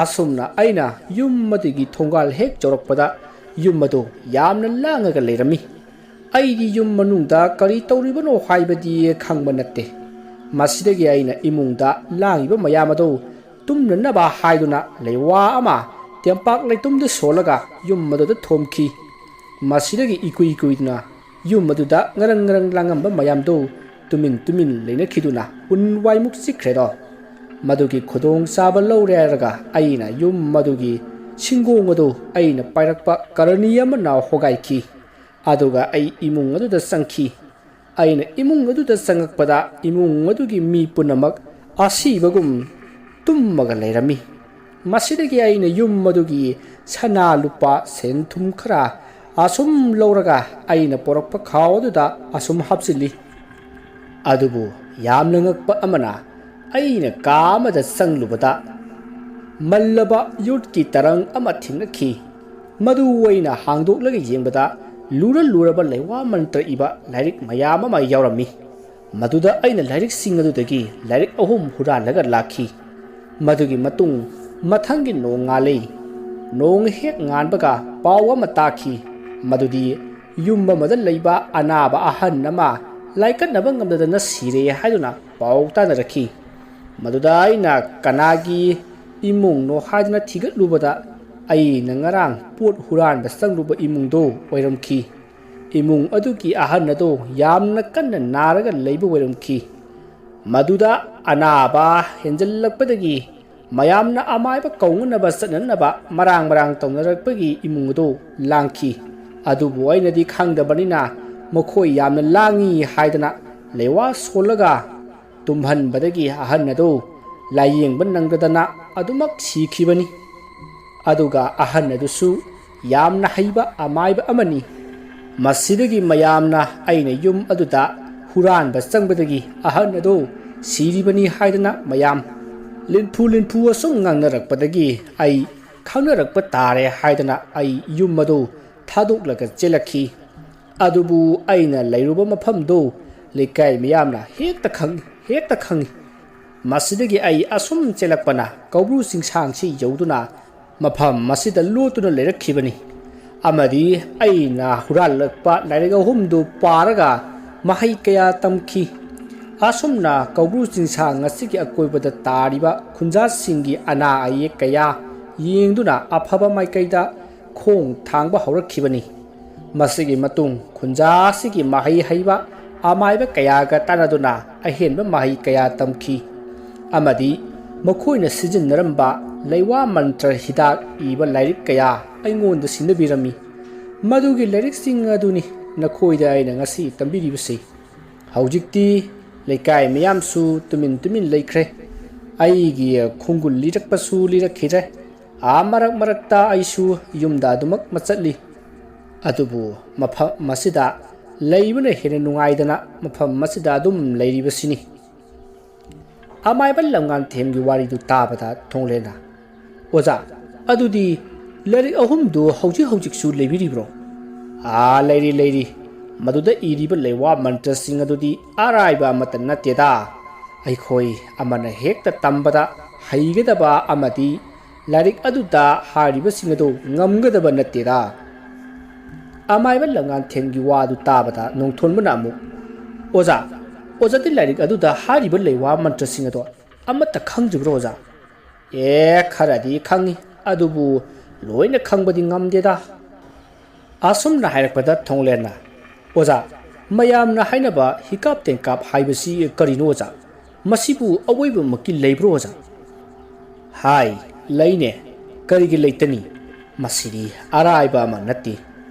ꯑꯁꯨꯝꯅ ꯑꯩꯅ ꯌꯨꯝ ꯑꯗꯨꯒꯤ ꯊꯣꯡꯒꯥꯜ ꯍꯦꯛ ꯌꯧꯔꯛꯄꯗ ꯌꯨꯝ ꯑꯗꯨ ꯌꯥꯝꯅ ꯂꯥꯡꯉꯒ ꯂꯩꯔꯝꯃꯤ꯫ ꯑꯩꯗꯤ ꯌꯨꯝ ꯃꯅꯨꯡꯗ ꯀꯔꯤ ꯇꯧꯔꯤꯕꯅꯣ ꯍꯥꯏꯕꯗꯤ ꯈꯪꯕ ꯅꯠꯇꯦ꯫ ꯃꯁꯤꯗꯒꯤ ꯑꯩꯅ ꯏꯃꯨꯡꯗ ꯂꯥꯡꯉꯤꯕ ꯃꯌꯥꯝ ꯑꯗꯨ ꯇꯨꯝꯅꯅꯕ ꯍꯥꯏꯗꯨꯅ ꯂꯩꯋꯥ ꯑꯃ ꯇꯦꯝꯄꯥꯛ ꯂꯩꯇꯨꯝꯗ ꯁꯣꯜꯂꯒ ꯌꯨꯝ ꯑꯗꯨꯗ ꯊꯣꯝꯈꯤ꯫ ꯃꯁꯤꯗꯒꯤ ꯏꯀꯨꯏ ꯀꯨꯏꯗꯅ ꯌꯨꯝ ꯑꯗꯨꯗ ꯉꯔꯪ ꯉꯔꯪ ꯂꯥꯡꯉꯝꯕ ꯃꯌꯥꯝꯗꯨ ꯇꯨꯃꯤꯟ ꯇꯨꯃꯤꯟ ꯂꯩꯅꯈꯤꯗꯨꯅ ꯎꯟ ꯋꯥꯏꯃꯨꯛ ꯆꯤꯛꯈ꯭ꯔꯦꯗꯣ꯫ ꯃꯗꯨꯒꯤ ꯈꯨꯗꯣꯡ ꯆꯥꯕ ꯂꯧꯔꯦ ꯍꯥꯏꯔꯒ ꯑꯩꯅ ꯌꯨꯝ ꯑꯗꯨꯒꯤ ꯁꯤꯡꯒꯣꯡ ꯑꯗꯨ ꯑꯩꯅ ꯄꯥꯏꯔꯛꯄ ꯀꯔꯅꯤ ꯑꯃꯅ ꯍꯣꯒꯥꯏꯈꯤ꯫ ꯑꯗꯨꯒ ꯑꯩ ꯏꯃꯨꯡ ꯑꯗꯨꯗ ꯆꯪꯈꯤ꯫ ꯑꯩꯅ ꯏꯃꯨꯡ ꯑꯗꯨꯗ ꯆꯪꯉꯛꯄꯗ ꯏꯃꯨꯡ ꯑꯗꯨꯒꯤ ꯃꯤ ꯄꯨꯝꯅꯃꯛ ꯑꯁꯤꯕꯒꯨꯝ ꯇꯨꯝꯃꯒ ꯂꯩꯔꯝꯃꯤ꯫ ꯃꯁꯤꯗꯒꯤ ꯑꯩꯅ ꯌꯨꯝ ꯑꯗꯨꯒꯤ ꯁꯅꯥ ꯂꯨꯄꯥ ꯁꯦꯟ ꯊꯨꯝ ꯈꯔ ꯑꯁꯨꯝ ꯂꯧꯔꯒ ꯑꯩꯅ ꯄꯣꯔꯛꯄ ꯈꯥꯎ ꯑꯗꯨꯗ ꯑꯁꯨꯝ ꯍꯥꯞꯆꯤꯜꯂꯤ꯫ ꯑꯗꯨꯕꯨ ꯌꯥꯝꯅ ꯉꯛꯄ ꯑꯃꯅ, ꯑꯩꯅ ꯀꯥ ꯑꯃꯗ ꯆꯪꯂꯨꯕꯗ ꯃꯜꯂꯕ ꯌꯣꯠꯀꯤ ꯇꯔꯪ ꯑꯃ ꯊꯦꯡꯅꯈꯤ꯫ ꯃꯗꯨ ꯑꯩꯅ ꯍꯥꯡꯗꯣꯛꯂꯒ ꯌꯦꯡꯕꯗ ꯂꯨꯔ ꯂꯨꯔꯕ ꯂꯩꯋꯥ ꯃꯟꯇ꯭ꯔ ꯏꯕ ꯂꯥꯏꯔꯤꯛ ꯃꯌꯥꯝ ꯑꯃ ꯌꯥꯎꯔꯝꯃꯤ꯫ ꯃꯗꯨꯗ ꯑꯩꯅ ꯂꯥꯏꯔꯤꯛꯁꯤꯡ ꯑꯗꯨꯗꯒꯤ ꯂꯥꯏꯔꯤꯛ ꯑꯍꯨꯝ ꯍꯨꯔꯥꯜꯂꯒ ꯂꯥꯛꯈꯤ꯫ ꯃꯗꯨꯒꯤ ꯃꯇꯨꯡ ꯃꯊꯪꯒꯤ ꯅꯣꯡꯉꯥꯜꯂꯤ꯫ ꯅꯣꯡ ꯍꯦꯛ ꯉꯥꯟꯕꯒ ꯄꯥꯎ ꯑꯃ ꯇꯥꯈꯤ꯫ ꯃꯗꯨꯗꯤ ꯌꯨꯝ ꯑꯃꯗ ꯂꯩꯕ ꯑꯅꯥꯕ ꯑꯍꯟ ꯑꯃ ꯂꯥꯏꯀꯠꯅꯕ ꯉꯝꯗꯗꯅ ꯁꯤꯔꯦ ꯍꯥꯏꯗꯨꯅ ꯄꯥꯎ ꯇꯥꯅꯔꯛꯈꯤ꯫ ꯃꯗꯨꯗ ꯑꯩꯅ ꯀꯅꯥꯒꯤ ꯏꯃꯨꯡꯅꯣ ꯍꯥꯏꯗꯨꯅ ꯊꯤꯒꯠꯂꯨꯕꯗ, ꯑꯩꯅ ꯉꯔꯥꯡ ꯄꯣꯠ ꯍꯨꯔꯥꯟꯕ ꯆꯪꯂꯨꯕ ꯏꯃꯨꯡꯗꯣ ꯑꯣꯏꯔꯝꯈꯤ꯫ ꯏꯃꯨꯡ ꯑꯗꯨꯒꯤ ꯑꯍꯟ ꯑꯗꯣ ꯌꯥꯝꯅ ꯀꯟꯅ ꯅꯥꯔꯒ ꯂꯩꯕ ꯑꯣꯏꯔꯝꯈꯤ꯫ ꯃꯗꯨꯗ ꯑꯅꯥꯕ ꯍꯦꯟꯖꯜꯂꯛꯄꯗꯒꯤ ꯃꯌꯥꯝꯅ ꯑꯃꯥꯏꯕ ꯀꯧꯅꯅꯕ ꯆꯠꯅꯅꯕ ꯃꯔꯥꯡ ꯃꯔꯥꯡ ꯇꯧꯅꯔꯛꯄꯒꯤ ꯏꯃꯨꯡ ꯑꯗꯨ ꯂꯥꯡꯈꯤ꯫ ꯑꯗꯨꯕꯨ ꯑꯩꯅꯗꯤ ꯈꯪꯗꯕꯅꯤꯅ ꯃꯈꯣꯏ ꯌꯥꯝꯅ ꯂꯥꯡꯉꯤ ꯍꯥꯏꯗꯅ ꯂꯩꯋꯥ ꯁꯣꯜꯂꯒ ꯇꯨꯝꯍꯟꯕꯗꯒꯤ ꯑꯍꯟ ꯑꯗꯨ ꯂꯥꯏꯌꯦꯡꯕ ꯅꯪꯗꯗꯅ ꯑꯗꯨꯃꯛ ꯁꯤꯈꯤꯕꯅꯤ꯫ ꯑꯗꯨꯒ ꯑꯍꯟ ꯑꯗꯨꯁꯨ ꯌꯥꯝꯅ ꯍꯩꯕ ꯑꯃꯥꯏꯕ ꯑꯃꯅꯤ꯫ ꯃꯁꯤꯗꯒꯤ ꯃꯌꯥꯝꯅ ꯑꯩꯅ ꯌꯨꯝ ꯑꯗꯨꯗ ꯍꯨꯔꯥꯟꯕ ꯆꯪꯕꯗꯒꯤ ꯑꯍꯟ ꯑꯗꯨ ꯁꯤꯔꯤꯕꯅꯤ ꯍꯥꯏꯗꯅ ꯃꯌꯥꯝ ꯂꯤꯟꯐꯨ ꯂꯤꯟꯐꯨ ꯑꯁꯨꯝ ꯉꯥꯡꯅꯔꯛꯄꯗꯒꯤ ꯑꯩ ꯈꯪꯅꯔꯛꯄ ꯇꯥꯔꯦ ꯍꯥꯏꯗꯅ ꯑꯩ ꯌꯨꯝ ꯑꯗꯨ ꯊꯥꯗꯣꯛꯂꯒ ꯆꯦꯜꯂꯛꯈꯤ꯫ ꯑꯗꯨꯕꯨ ꯑꯩꯅ ꯂꯩꯔꯨꯕ ꯃꯐꯝꯗꯨ ꯂꯩꯀꯥꯏ ꯃꯤꯌꯥꯝꯅ ꯍꯦꯛꯇ ꯈꯪꯏ, ꯍꯦꯛꯇ ꯈꯪꯏ꯫ ꯃꯁꯤꯗꯒꯤ ꯑꯩ ꯑꯁꯨꯝ ꯆꯦꯜꯂꯛꯄꯅ ꯀꯧꯕ꯭ꯔꯨ ꯆꯤꯡꯁꯥꯡꯁꯤ ꯌꯧꯗꯨꯅ ꯃꯐꯝ ꯑꯁꯤꯗ ꯂꯣꯠꯇꯨꯅ ꯂꯩꯔꯛꯈꯤꯕꯅꯤ꯫ ꯑꯃꯗꯤ ꯑꯩꯅ ꯍꯨꯔꯥꯜꯂꯛꯄ ꯂꯥꯏꯔꯤꯛ ꯑꯍꯨꯝꯗꯨ ꯄꯥꯔꯒ ꯃꯍꯩ ꯀꯌꯥ ꯇꯝꯈꯤ꯫ ꯑꯁꯨꯝꯅ ꯀꯧꯕ꯭ꯔꯨ ꯆꯤꯡꯁꯥꯡ ꯑꯁꯤꯒꯤ ꯑꯀꯣꯏꯕꯗ ꯇꯥꯔꯤꯕ ꯈꯨꯟꯖꯥꯁꯤꯡꯒꯤ ꯑꯅꯥ ꯑꯌꯦꯛ ꯀꯌꯥ ꯌꯦꯡꯗꯨꯅ ꯑꯐꯕ ꯃꯥꯏꯀꯩꯗ ꯈꯣꯡ ꯊꯥꯡꯕ ꯍꯧꯔꯛꯈꯤꯕꯅꯤ꯫ ꯃꯁꯤꯒꯤ ꯃꯇꯨꯡ ꯈꯨꯟꯖꯥ ꯑꯁꯤꯒꯤ ꯃꯍꯩ ꯍꯩꯕ ꯑꯃꯥꯏꯕ ꯀꯌꯥꯒ ꯇꯥꯟꯅꯗꯨꯅ ꯑꯍꯦꯟꯕ ꯃꯍꯩ ꯀꯌꯥ ꯇꯝꯈꯤ ꯑꯃꯗꯤ ꯃꯈꯣꯏꯅ ꯁꯤꯖꯤꯟꯅꯔꯝꯕ ꯂꯩꯋꯥ ꯃꯟꯇ꯭ꯔ ꯍꯤꯗꯥꯛ ꯏꯕ ꯂꯥꯏꯔꯤꯛ ꯀꯌꯥ ꯑꯩꯉꯣꯟꯗ ꯁꯤꯟꯅꯕꯤꯔꯝꯃꯤ꯫ ꯃꯗꯨꯒꯤ ꯂꯥꯏꯔꯤꯛꯁꯤꯡ ꯑꯗꯨꯅꯤ ꯅꯈꯣꯏꯗ ꯑꯩꯅ ꯉꯁꯤ ꯇꯝꯕꯤꯔꯤꯕꯁꯤ꯫ ꯍꯧꯖꯤꯛꯇꯤ ꯂꯩꯀꯥꯏ ꯃꯤꯌꯥꯝꯁꯨ ꯇꯨꯃꯤꯟ ꯇꯨꯃꯤꯟ ꯂꯩꯈ꯭ꯔꯦ꯫ ꯑꯩꯒꯤ ꯈꯣꯡꯒꯨꯜ ꯂꯤꯔꯛꯄꯁꯨ ꯂꯤꯔꯛꯈꯤꯗ꯭ꯔꯦ꯫ ꯑꯥ ꯃꯔꯛ ꯃꯔꯛꯇ ꯑꯩꯁꯨ ꯌꯨꯝꯗ ꯑꯗꯨꯃꯛ ꯃꯆꯠꯂꯤ꯫ ꯑꯗꯨꯕꯨ ꯃꯐꯝ ꯑꯁꯤꯗ ꯂꯩꯕꯅ ꯍꯦꯟꯅ ꯅꯨꯡꯉꯥꯏꯗꯅ ꯃꯐꯝ ꯑꯁꯤꯗ ꯑꯗꯨꯝ ꯂꯩꯔꯤꯕꯁꯤꯅꯤ꯫ ꯑꯃꯥꯏꯕ ꯂꯝꯉꯥꯟꯊꯦꯝꯒꯤ ꯋꯥꯔꯤꯗꯨ ꯇꯥꯕꯗ ꯊꯣꯡꯂꯦꯅ, "ꯑꯣꯖꯥ, ꯑꯗꯨꯗꯤ ꯂꯥꯏꯔꯤꯛ ꯑꯍꯨꯝꯗꯨ ꯍꯧꯖꯤꯛ ꯍꯧꯖꯤꯛꯁꯨ ꯂꯩꯕꯤꯔꯤꯕ꯭ꯔꯣ?" "ꯑꯥ, ꯂꯩꯔꯤ, ꯂꯩꯔꯤ꯫ ꯃꯗꯨꯗ ꯏꯔꯤꯕ ꯂꯩꯋꯥ ꯃꯟꯇ꯭ꯔꯁꯤꯡ ꯑꯗꯨꯗꯤ ꯑꯔꯥꯏꯕ ꯑꯃꯠꯇ ꯅꯠꯇꯦꯗ꯫ ꯑꯩꯈꯣꯏ ꯑꯃꯅ ꯍꯦꯛꯇ ꯇꯝꯕꯗ ꯍꯩꯒꯗꯕ ꯑꯃꯗꯤ ꯂꯥꯏꯔꯤꯛ ꯑꯗꯨꯗ ꯍꯥꯏꯔꯤꯕꯁꯤꯡ ꯑꯗꯨ ꯉꯝꯒꯗꯕ ꯅꯠꯇꯦꯗ꯫" ꯑꯃꯥꯏꯕ ꯂꯝꯉꯥꯟꯊꯦꯝꯒꯤ ꯋꯥꯗꯨ ꯇꯥꯕꯗ ꯅꯣꯡꯊꯣꯟꯕꯅ ꯑꯃꯨꯛ, "ꯑꯣꯖꯥ, ꯑꯣꯖꯥꯗꯤ ꯂꯥꯏꯔꯤꯛ ꯑꯗꯨꯗ ꯍꯥꯏꯔꯤꯕ ꯂꯩꯋꯥ ꯃꯟꯇ꯭ꯔꯁꯤꯡ ꯑꯗꯣ ꯑꯃꯠꯇ ꯈꯪꯗ꯭ꯔꯤꯕ꯭ꯔꯣ ꯑꯣꯖꯥ?" "ꯑꯦ, ꯈꯔꯗꯤ ꯈꯪꯏ, ꯑꯗꯨꯕꯨ ꯂꯣꯏꯅ ꯈꯪꯕꯗꯤ ꯉꯝꯗꯦꯗ꯫" ꯑꯁꯨꯝꯅ ꯍꯥꯏꯔꯛꯄꯗ ꯊꯣꯡꯂꯦꯟꯅ, "ꯑꯣꯖꯥ, ꯃꯌꯥꯝꯅ ꯍꯥꯏꯅꯕ ꯍꯤꯀꯥꯞ ꯇꯦꯡꯀꯥꯞ ꯍꯥꯏꯕꯁꯤ ꯀꯔꯤꯅꯣ ꯑꯣꯖꯥ? ꯃꯁꯤꯕꯨ ꯑꯋꯣꯏꯕꯃꯛꯀꯤ ꯂꯩꯕ꯭ꯔꯣ ꯑꯣꯖꯥ?" ꯍꯥꯏ, ꯂꯩꯅꯦ, ꯀꯔꯤꯒꯤ ꯂꯩꯇꯅꯤ? ꯃꯁꯤꯗꯤ ꯑꯔꯥꯏꯕ ꯑꯃ ꯅꯠꯇꯦ꯫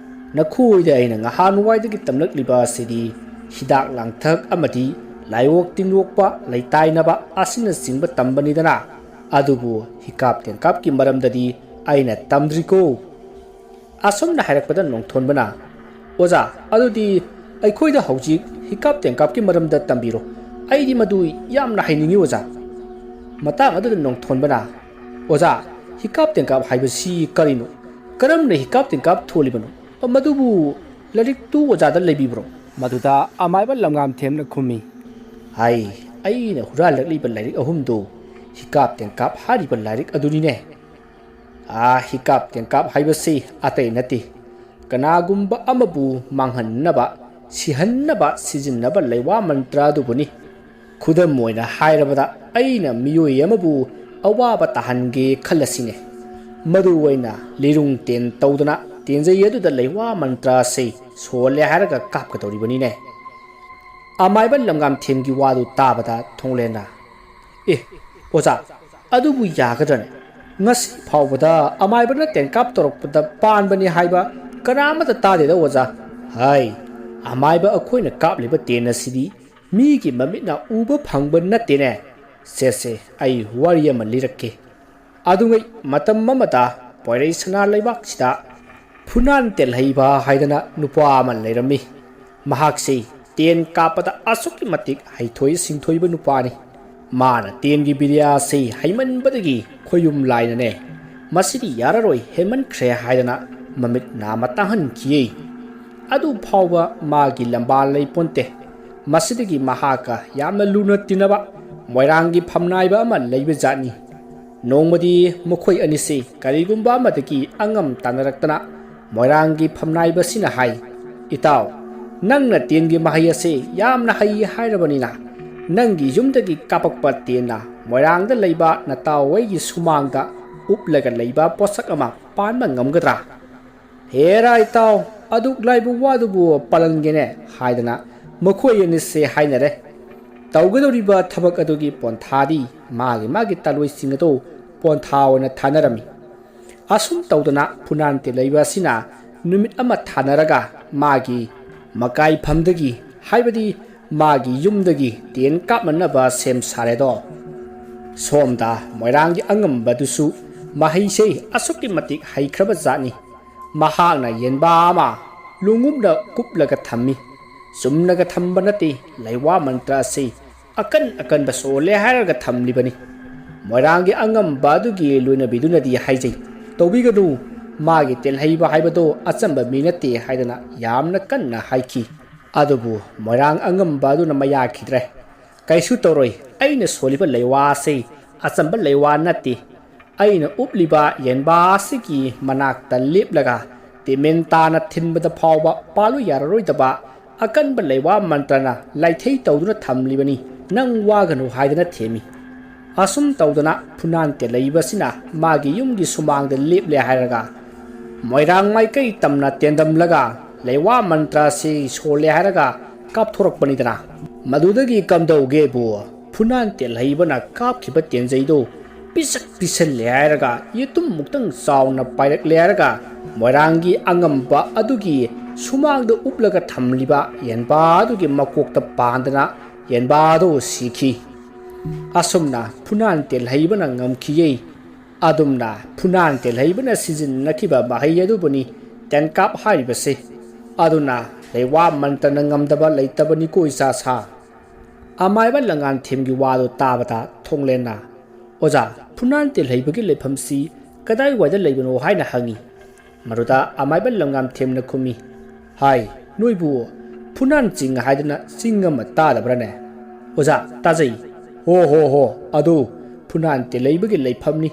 ꯅꯈꯣꯏꯗ ꯑꯩꯅ ꯉꯍꯥꯟꯋꯥꯏꯗꯒꯤ ꯇꯝꯂꯛꯂꯤꯕ ꯑꯁꯤꯗꯤ ꯍꯤꯗꯥꯛ ꯂꯥꯡꯊꯛ ꯑꯃꯗꯤ ꯂꯥꯏꯑꯣꯛ ꯇꯤꯟꯑꯣꯛꯄ ꯂꯩꯇꯥꯏꯅꯕ ꯑꯁꯤꯅꯆꯤꯡꯕ ꯇꯝꯕꯅꯤꯗꯅ, ꯑꯗꯨꯕꯨ ꯍꯤꯀꯥꯞ ꯇꯦꯟꯀꯥꯞꯀꯤ ꯃꯔꯝꯗꯗꯤ ꯑꯩꯅ ꯇꯝꯗ꯭ꯔꯤꯀꯣ꯫ ꯑꯁꯨꯝꯅ ꯍꯥꯏꯔꯛꯄꯗ ꯅꯣꯡꯊꯣꯟꯕꯅ, "ꯑꯣꯖꯥ, ꯑꯗꯨꯗꯤ ꯑꯩꯈꯣꯏꯗ ꯍꯧꯖꯤꯛ ꯍꯤꯀꯥꯞ ꯇꯦꯟꯀꯥꯞꯀꯤ ꯃꯔꯝꯗ ꯇꯝꯕꯤꯔꯣ꯫ ꯑꯩꯗꯤ ꯃꯗꯨ ꯌꯥꯝꯅ ꯍꯩꯅꯤꯡꯏ, ꯑꯣꯖꯥ꯫" ꯃꯇꯥꯡ ꯑꯗꯨꯗ ꯅꯣꯡꯊꯣꯟꯕꯅ, "ꯑꯣꯖꯥ, ꯍꯤꯀꯥꯞ ꯇꯦꯟꯀꯥꯞ ꯍꯥꯏꯕꯁꯤ ꯀꯔꯤꯅꯣ? ꯀꯔꯝꯅ ꯍꯤꯀꯥꯞ ꯇꯦꯟꯀꯥꯞ ꯊꯣꯜꯂꯤꯕꯅꯣ? ꯃꯗꯨꯕꯨ ꯂꯥꯏꯔꯤꯛꯇꯨ ꯑꯣꯖꯥꯗ ꯂꯩꯕꯤꯕ꯭ꯔꯣ?" ꯃꯗꯨꯗ ꯑꯃꯥꯏꯕ ꯂꯝꯉꯥꯝꯊꯦꯝꯅ ꯈꯨꯝꯃꯤ, "ꯍꯥꯏ, ꯑꯩꯅ ꯍꯨꯔꯥꯜꯂꯛꯂꯤꯕ ꯂꯥꯏꯔꯤꯛ ꯑꯍꯨꯝꯗꯨ ꯍꯤꯀꯥꯞ ꯇꯦꯟꯀꯥꯞ ꯍꯥꯏꯔꯤꯕ ꯂꯥꯏꯔꯤꯛ ꯑꯗꯨꯅꯤꯅꯦ꯫ ꯑꯥ, ꯍꯤꯀꯥꯞ ꯇꯦꯟꯀꯥꯞ ꯍꯥꯏꯕꯁꯤ ꯑꯇꯩ ꯅꯠꯇꯦ, ꯀꯅꯥꯒꯨꯝꯕ ꯑꯃꯕꯨ ꯃꯥꯡꯍꯟꯅꯕ, ꯁꯤꯍꯟꯅꯕ ꯁꯤꯖꯤꯟꯅꯕ ꯂꯩꯋꯥ ꯃꯟꯇ꯭ꯔ ꯑꯗꯨꯕꯨꯅꯤ꯫ ꯈꯨꯗꯝ ꯑꯣꯏꯅ ꯍꯥꯏꯔꯕꯗ, ꯑꯩꯅ ꯃꯤꯑꯣꯏ ꯑꯃꯕꯨ ꯑꯋꯥꯕ ꯇꯥꯍꯟꯒꯦ ꯈꯜꯂꯁꯤꯅꯦ꯫ ꯃꯗꯨ ꯑꯣꯏꯅ ꯂꯤꯔꯨꯡ ꯇꯦꯟ ꯇꯧꯗꯨꯅ ꯇꯦꯟꯖꯩ ꯑꯗꯨꯗ ꯂꯩꯋꯥ ꯃꯟꯇ꯭ꯔ ꯑꯁꯤ ꯁꯣꯜꯂꯦ ꯍꯥꯏꯔꯒ ꯀꯥꯞꯀꯗꯧꯔꯤꯕꯅꯤꯅꯦ꯫" ꯑꯃꯥꯏꯕ ꯂꯝꯉꯥꯝꯊꯦꯝꯒꯤ ꯋꯥꯗꯨ ꯇꯥꯕꯗ ꯊꯣꯡꯂꯦꯟꯅ, "ꯑꯦ, ꯑꯣꯖꯥ, ꯑꯗꯨꯕꯨ ꯌꯥꯒꯗ꯭ꯔꯅꯦ? ꯉꯁꯤ ꯐꯥꯎꯕꯗ ꯑꯃꯥꯏꯕꯅ ꯇꯦꯟꯀꯥꯞ ꯇꯧꯔꯛꯄꯗ ꯄꯥꯟꯕꯅꯤ ꯍꯥꯏꯕ ꯀꯅꯥ ꯑꯃꯠꯇ ꯇꯥꯗꯦꯗ, ꯑꯣꯖꯥ꯫" "ꯍꯥꯏ, ꯑꯃꯥꯏꯕ ꯑꯩꯈꯣꯏꯅ ꯀꯥꯞꯂꯤꯕ ꯇꯦꯟ ꯑꯁꯤꯗꯤ ꯃꯤꯒꯤ ꯃꯃꯤꯠꯅ ꯎꯕ ꯐꯪꯕ ꯅꯠꯇꯦꯅꯦ꯫ ꯁꯦ, ꯁꯦ, ꯑꯩ ꯋꯥꯔꯤ ꯑꯃ ꯂꯤꯔꯛꯀꯦ꯫ ꯑꯗꯨꯉꯩ ꯃꯇꯝ ꯑꯃꯗ ꯄꯣꯏꯔꯩ ꯁꯅꯥ ꯂꯩꯕꯥꯛꯁꯤꯗ ꯐꯨꯅꯥꯟ ꯇꯦꯜꯍꯩꯕ ꯍꯥꯏꯗꯅ ꯅꯨꯄꯥ ꯑꯃ ꯂꯩꯔꯝꯃꯤ꯫ ꯃꯍꯥꯛꯁꯤ ꯇꯦꯟ ꯀꯥꯞꯄꯗ ꯑꯁꯨꯛꯀꯤ ꯃꯇꯤꯛ ꯍꯩꯊꯣꯏ ꯁꯤꯡꯊꯣꯏꯕ ꯅꯨꯄꯥꯅꯤ꯫ ꯃꯥꯅ ꯇꯦꯟꯒꯤ ꯕꯤꯗ꯭ꯌꯥꯁꯤ ꯍꯩꯃꯟꯕꯗꯒꯤ ꯈꯣꯌꯨꯝ ꯂꯥꯏꯅꯅꯦ, 'ꯃꯁꯤꯗꯤ ꯌꯥꯔꯔꯣꯏ, ꯍꯦꯟꯃꯟꯈ꯭ꯔꯦ' ꯍꯥꯏꯗꯅ ꯃꯃꯤꯠ ꯅꯥꯝꯃ ꯇꯥꯡꯍꯟꯈꯤꯌꯦ꯫ ꯑꯗꯨ ꯐꯥꯎꯕ ꯃꯥꯒꯤ ꯂꯝꯕꯥ ꯂꯩꯄꯣꯟꯇꯦ꯫ ꯃꯁꯤꯗꯒꯤ ꯃꯍꯥꯛꯀ ꯌꯥꯝꯅ ꯂꯨꯅ ꯇꯤꯟꯅꯕ ꯃꯣꯏꯔꯥꯡꯒꯤ ꯐꯝꯅꯥꯏꯕ ꯑꯃ ꯂꯩꯕ ꯖꯥꯠꯅꯤ꯫ ꯅꯣꯡꯃꯗꯤ ꯃꯈꯣꯏ ꯑꯅꯤꯁꯤ ꯀꯔꯤꯒꯨꯝꯕ ꯑꯃꯗꯒꯤ ꯑꯉꯝ ꯇꯥꯟꯅꯔꯛꯇꯅ ꯃꯣꯏꯔꯥꯡꯒꯤ ꯐꯝꯅꯥꯏꯕꯁꯤꯅ ꯍꯥꯏ, "ꯏꯇꯥꯎ, ꯅꯪꯅ ꯇꯦꯟꯒꯤ ꯃꯍꯩ ꯑꯁꯤ ꯌꯥꯝꯅ ꯍꯩ ꯍꯥꯏꯔꯕꯅꯤꯅ, ꯅꯪꯒꯤ ꯌꯨꯝꯗꯒꯤ ꯀꯥꯞꯄꯛꯄ ꯇꯦꯟꯅ ꯃꯣꯏꯔꯥꯡꯗ ꯂꯩꯕ ꯅꯇꯥꯎ ꯑꯩꯒꯤ ꯁꯨꯃꯥꯡꯗ ꯎꯞꯂꯒ ꯂꯩꯕ ꯄꯣꯠꯁꯛ ꯑꯃ ꯄꯥꯟꯕ ꯉꯝꯒꯗ꯭ꯔꯥ?" "ꯍꯦꯔꯥ ꯏꯇꯥꯎ, ꯑꯗꯨꯛ ꯂꯥꯏꯕ ꯋꯥꯗꯨꯕꯨ ꯄꯥꯜꯍꯟꯒꯦꯅꯦ" ꯍꯥꯏꯗꯅ ꯃꯈꯣꯏ ꯑꯅꯤꯁꯦ ꯍꯥꯏꯅꯔꯦ꯫ ꯇꯧꯒꯗꯧꯔꯤꯕ ꯊꯕꯛ ꯑꯗꯨꯒꯤ ꯄꯣꯟꯊꯥꯗꯤ ꯃꯥꯒꯤ ꯃꯥꯒꯤ ꯇꯥꯂꯣꯏꯁꯤꯡ ꯑꯗꯨ ꯀꯣꯟꯊꯥ ꯑꯣꯏꯅ ꯊꯥꯅꯔꯝꯃꯤ꯫ ꯑꯁꯨꯝ ꯇꯧꯗꯅ ꯐꯨꯅꯥꯟ ꯇꯦꯜꯍꯩꯕ ꯑꯁꯤꯅ ꯅꯨꯃꯤꯠ ꯑꯃ ꯊꯥꯅꯔꯒ ꯃꯥꯒꯤ ꯃꯀꯥꯏꯐꯝꯗꯒꯤ, ꯍꯥꯏꯕꯗꯤ ꯃꯥꯒꯤ ꯌꯨꯝꯗꯒꯤ ꯇꯦꯟ ꯀꯥꯞꯅꯅꯕ ꯁꯦꯝ ꯁꯥꯔꯦꯗꯣ꯫ ꯁꯣꯝꯗ ꯃꯣꯏꯔꯥꯡꯒꯤ ꯑꯉꯝꯕꯗꯨꯁꯨ ꯃꯍꯩꯁꯦ ꯑꯁꯨꯛꯀꯤ ꯃꯇꯤꯛ ꯍꯩꯈ꯭ꯔꯕ ꯖꯥꯠꯅꯤ꯫ ꯃꯍꯥꯛꯅ ꯌꯦꯟꯕꯥ ꯑꯃ ꯂꯣꯡꯎꯞꯅ ꯀꯨꯞꯂꯒ ꯊꯝꯃꯤ꯫ ꯆꯨꯝꯅꯒ ꯊꯝꯕ ꯅꯠꯇꯦ, ꯂꯩꯋꯥ ꯃꯟꯇ꯭ꯔ ꯑꯁꯤ ꯑꯀꯟ ꯑꯀꯟꯕ ꯁꯣꯜꯂꯦ ꯍꯥꯏꯔꯒ ꯊꯝꯂꯤꯕꯅꯤ꯫ ꯃꯣꯏꯔꯥꯡꯒꯤ ꯑꯉꯝꯕ ꯑꯗꯨꯒꯤ ꯂꯣꯏꯅꯕꯤꯗꯨꯅꯗꯤ ꯍꯥꯏꯖꯩ, "ꯇꯧꯕꯤꯒꯅꯨ, ꯃꯥꯒꯤ ꯇꯦꯜꯍꯩꯕ ꯍꯥꯏꯕꯗꯣ ꯑꯆꯝꯕ ꯃꯤ ꯅꯠꯇꯦ" ꯍꯥꯏꯗꯅ ꯌꯥꯝꯅ ꯀꯟꯅ ꯍꯥꯏꯈꯤ꯫ ꯑꯗꯨꯕꯨ ꯃꯣꯏꯔꯥꯡ ꯑꯉꯝꯕ ꯑꯗꯨꯅ ꯃꯌꯥꯈꯤꯗ꯭ꯔꯦ꯫ "ꯀꯩꯁꯨ ꯇꯧꯔꯣꯏ, ꯑꯩꯅ ꯁꯣꯜꯂꯤꯕ ꯂꯩꯋꯥ ꯑꯁꯤ ꯑꯆꯝꯕ ꯂꯩꯋꯥ ꯅꯠꯇꯦ꯫ ꯑꯩꯅ ꯎꯞꯂꯤꯕ ꯌꯦꯟꯕꯥ ꯑꯁꯤꯒꯤ ꯃꯅꯥꯛꯇ ꯂꯦꯞꯂꯒ ꯇꯤꯃꯦꯟ ꯇꯥꯅ ꯊꯤꯟꯕꯗ ꯐꯥꯎꯕ ꯄꯥꯜꯂꯨ ꯌꯥꯔꯔꯣꯏꯗꯕ ꯑꯀꯟꯕ ꯂꯩꯋꯥ ꯃꯟꯇ꯭ꯔꯅ ꯂꯥꯏꯊꯩ ꯇꯧꯗꯨꯅ ꯊꯝꯂꯤꯕꯅꯤ, ꯅꯪ ꯋꯥꯒꯅꯨ" ꯍꯥꯏꯗꯅ ꯊꯦꯝꯃꯤ꯫ ꯑꯁꯨꯝ ꯇꯧꯗꯅ ꯐꯨꯅꯥꯟ ꯇꯦꯜꯍꯩꯕꯁꯤꯅ ꯃꯥꯒꯤ ꯌꯨꯝꯒꯤ ꯁꯨꯃꯥꯡꯗ ꯂꯦꯞꯂꯦ ꯍꯥꯏꯔꯒ, ꯃꯣꯏꯔꯥꯡ ꯃꯥꯏꯀꯩ ꯇꯝꯅ ꯇꯦꯟꯗꯝꯂꯒ ꯂꯩꯋꯥ ꯃꯟꯇ꯭ꯔ ꯑꯁꯤ ꯁꯣꯜꯂꯦ ꯍꯥꯏꯔꯒ ꯀꯥꯞꯊꯣꯔꯛꯄꯅꯤꯗꯅ꯫ ꯃꯗꯨꯗꯒꯤ ꯀꯝꯗꯧꯒꯦꯕꯨ, ꯐꯨꯅꯥꯟ ꯇꯦꯜꯍꯩꯕꯅ ꯀꯥꯞꯈꯤꯕ ꯇꯦꯟꯖꯩꯗꯨ ꯄꯤꯁꯛ ꯄꯤꯁꯜꯂꯦ ꯍꯥꯏꯔꯒ, ꯌꯦꯇꯨꯝꯃꯨꯛꯇꯪ ꯆꯥꯎꯅ ꯄꯥꯏꯔꯛꯂꯦ ꯍꯥꯏꯔꯒ, ꯃꯣꯏꯔꯥꯡꯒꯤ ꯑꯉꯝꯕ ꯑꯗꯨꯒꯤ ꯁꯨꯃꯥꯡꯗ ꯎꯞꯂꯒ ꯊꯝꯂꯤꯕ ꯌꯦꯟꯕꯥ ꯑꯗꯨꯒꯤ ꯃꯀꯣꯛꯇ ꯄꯥꯟꯗꯅ ꯌꯦꯟꯕꯥ ꯑꯗꯨ ꯁꯤꯈꯤ꯫ ꯑꯁꯨꯝꯅ ꯐꯨꯅꯥꯟ ꯇꯦꯜꯍꯩꯕꯅ ꯉꯝꯈꯤꯌꯦ꯫ ꯑꯗꯨꯝꯅ ꯐꯨꯅꯥꯟ ꯇꯦꯜꯍꯩꯕꯅ ꯁꯤꯖꯤꯟꯅꯈꯤꯕ ꯃꯍꯩ ꯑꯗꯨꯕꯨꯅꯤ ꯇꯦꯟꯀꯥꯞ ꯍꯥꯏꯔꯤꯕꯁꯦ꯫ ꯑꯗꯨꯅ ꯂꯩꯋꯥ ꯃꯟꯇ꯭ꯔꯅ ꯉꯝꯗꯕ ꯂꯩꯇꯕꯅꯤꯀꯣ ꯏꯆꯥ ꯁꯥ꯫ ꯑꯃꯥꯏꯕ ꯂꯪꯉꯥꯟꯊꯦꯝꯒꯤ ꯋꯥꯗꯨ ꯇꯥꯕꯗ ꯊꯣꯡꯂꯦꯟꯅ, "ꯑꯣꯖꯥ, ꯐꯨꯅꯥꯟ ꯇꯦꯜꯍꯩꯕꯒꯤ ꯂꯩꯐꯝꯁꯤ ꯀꯗꯥꯏꯋꯥꯏꯗ ꯂꯩꯕꯅꯣ?" ꯍꯥꯏꯅ ꯍꯪꯉꯤ꯫ ꯃꯗꯨꯗ ꯑꯃꯥꯏꯕ ꯂꯪꯉꯥꯟꯊꯦꯝꯅ ꯈꯨꯝꯃꯤ, "ꯍꯥꯏ, ꯅꯣꯏꯕꯨ ꯐꯨꯅꯥꯟ ꯆꯤꯡ ꯍꯥꯏꯗꯅ ꯆꯤꯡ ꯑꯃ ꯇꯥꯗꯕ꯭ꯔꯥꯅꯦ?" "ꯑꯣꯖꯥ, ꯇꯥꯖꯩ꯫" "ꯍꯣ ꯍꯣ ꯍꯣ, ꯑꯗꯨ ꯐꯨꯅꯥꯟ ꯇꯦꯜꯍꯩꯕꯒꯤ ꯂꯩꯐꯝꯅꯤ꯫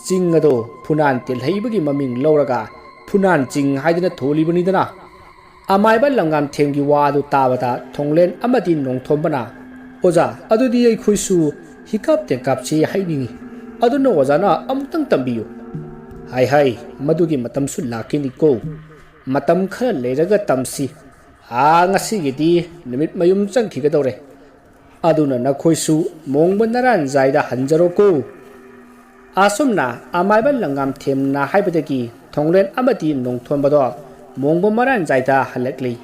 ꯆꯤꯡ ꯑꯗꯣ ꯐꯨꯅꯥꯟ ꯇꯦꯜꯍꯩꯕꯒꯤ ꯃꯃꯤꯡ ꯂꯧꯔꯒ ꯐꯨꯅꯥꯟ ꯆꯤꯡ ꯍꯥꯏꯗꯅ ꯊꯣꯜꯂꯤꯕꯅꯤꯗꯅ꯫" ꯑꯃꯥꯏꯕ ꯂꯪꯉꯥꯟꯊꯦꯝꯒꯤ ꯋꯥ ꯑꯗꯨ ꯇꯥꯕꯗ ꯊꯣꯡꯂꯦꯟ ꯑꯃꯗꯤ ꯅꯣꯡꯊꯣꯝꯕꯅ, "ꯑꯣꯖꯥ, ꯑꯗꯨꯗꯤ ꯑꯩꯈꯣꯏꯁꯨ ꯍꯤꯀꯥꯞ ꯇꯦꯟꯀꯥꯞꯁꯤ ꯍꯩꯅꯤꯡꯏ꯫ ꯑꯗꯨꯅ ꯑꯣꯖꯥꯅ ꯑꯃꯨꯛꯇꯪ ꯇꯝꯕꯤꯌꯨ꯫" "ꯍꯥꯏ ꯍꯥꯏ, ꯃꯗꯨꯒꯤ ꯃꯇꯝꯁꯨ ꯂꯥꯛꯈꯤꯅꯤꯀꯣ꯫ ꯃꯇꯝ ꯈꯔ ꯂꯩꯔꯒ ꯇꯝꯁꯤ꯫ ꯑꯥ, ꯉꯁꯤꯒꯤꯗꯤ ꯅꯨꯃꯤꯠ ꯃꯌꯨꯝ ꯆꯪꯈꯤꯒꯗꯧꯔꯦ꯫ ꯑꯗꯨꯅ ꯅꯈꯣꯏꯁꯨ ꯃꯣꯡꯕ ꯅꯔꯥꯟꯖꯥꯏꯗ ꯍꯟꯖꯔꯣꯀꯣ꯫" ꯑꯁꯨꯝꯅ ꯑꯃꯥꯏꯕ ꯂꯪꯉꯥꯝꯊꯦꯝꯅ ꯍꯥꯏꯕꯗꯒꯤ ꯊꯣꯡꯂꯦꯟ ꯑꯃꯗꯤ ꯅꯣꯡꯊꯣꯟꯕꯗꯣ ꯃꯣꯡꯕ ꯃꯔꯥꯟꯖꯥꯏꯗ ꯍꯜꯂꯛꯂꯤ꯫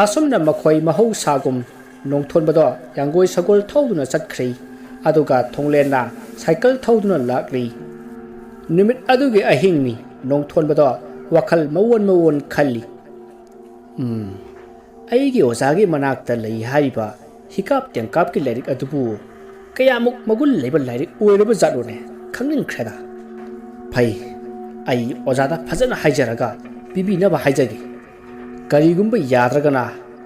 ꯑꯁꯨꯝꯅ ꯃꯈꯣꯏ ꯃꯍꯧꯁꯥꯒꯨꯝ ꯅꯣꯡꯊꯣꯟꯕꯗꯣ ꯌꯥꯡꯒꯣꯏ ꯁꯒꯣꯜ ꯊꯧꯗꯨꯅ ꯆꯠꯈ꯭ꯔꯦ꯫ ꯑꯗꯨꯒ ꯊꯣꯡꯂꯦꯟꯅ ꯁꯥꯏꯀꯜ ꯊꯧꯗꯨꯅ ꯂꯥꯛꯂꯤ꯫ ꯅꯨꯃꯤꯠ ꯑꯗꯨꯒꯤ ꯑꯍꯤꯡꯅꯤ꯫ ꯅꯣꯡꯊꯣꯟꯕꯗꯣ ꯋꯥꯈꯜ ꯃꯑꯣꯟ ꯃꯑꯣꯟ ꯈꯜꯂꯤ꯫ "ꯎꯝ, ꯑꯩꯒꯤ ꯑꯣꯖꯥꯒꯤ ꯃꯅꯥꯛꯇ ꯂꯩ ꯍꯥꯏꯔꯤꯕ ꯍꯤꯀꯥꯞ ꯇꯦꯡꯀꯥꯞꯀꯤ ꯂꯥꯏꯔꯤꯛ ꯑꯗꯨꯕꯨ ꯀꯌꯥꯃꯨꯛ ꯃꯒꯨꯟ ꯂꯩꯕ ꯂꯥꯏꯔꯤꯛ ꯑꯣꯏꯔꯕ ꯖꯥꯠꯅꯣꯅꯦ? ꯈꯪꯅꯤꯡꯈ꯭ꯔꯦꯗ꯫ ꯐꯩ, ꯑꯩ ꯑꯣꯖꯥꯗ ꯐꯖꯅ ꯍꯥꯏꯖꯔꯒ ꯄꯤꯕꯤꯅꯕ ꯍꯥꯏꯖꯒꯦ꯫ ꯀꯔꯤꯒꯨꯝꯕ ꯌꯥꯗ꯭ꯔꯒꯅ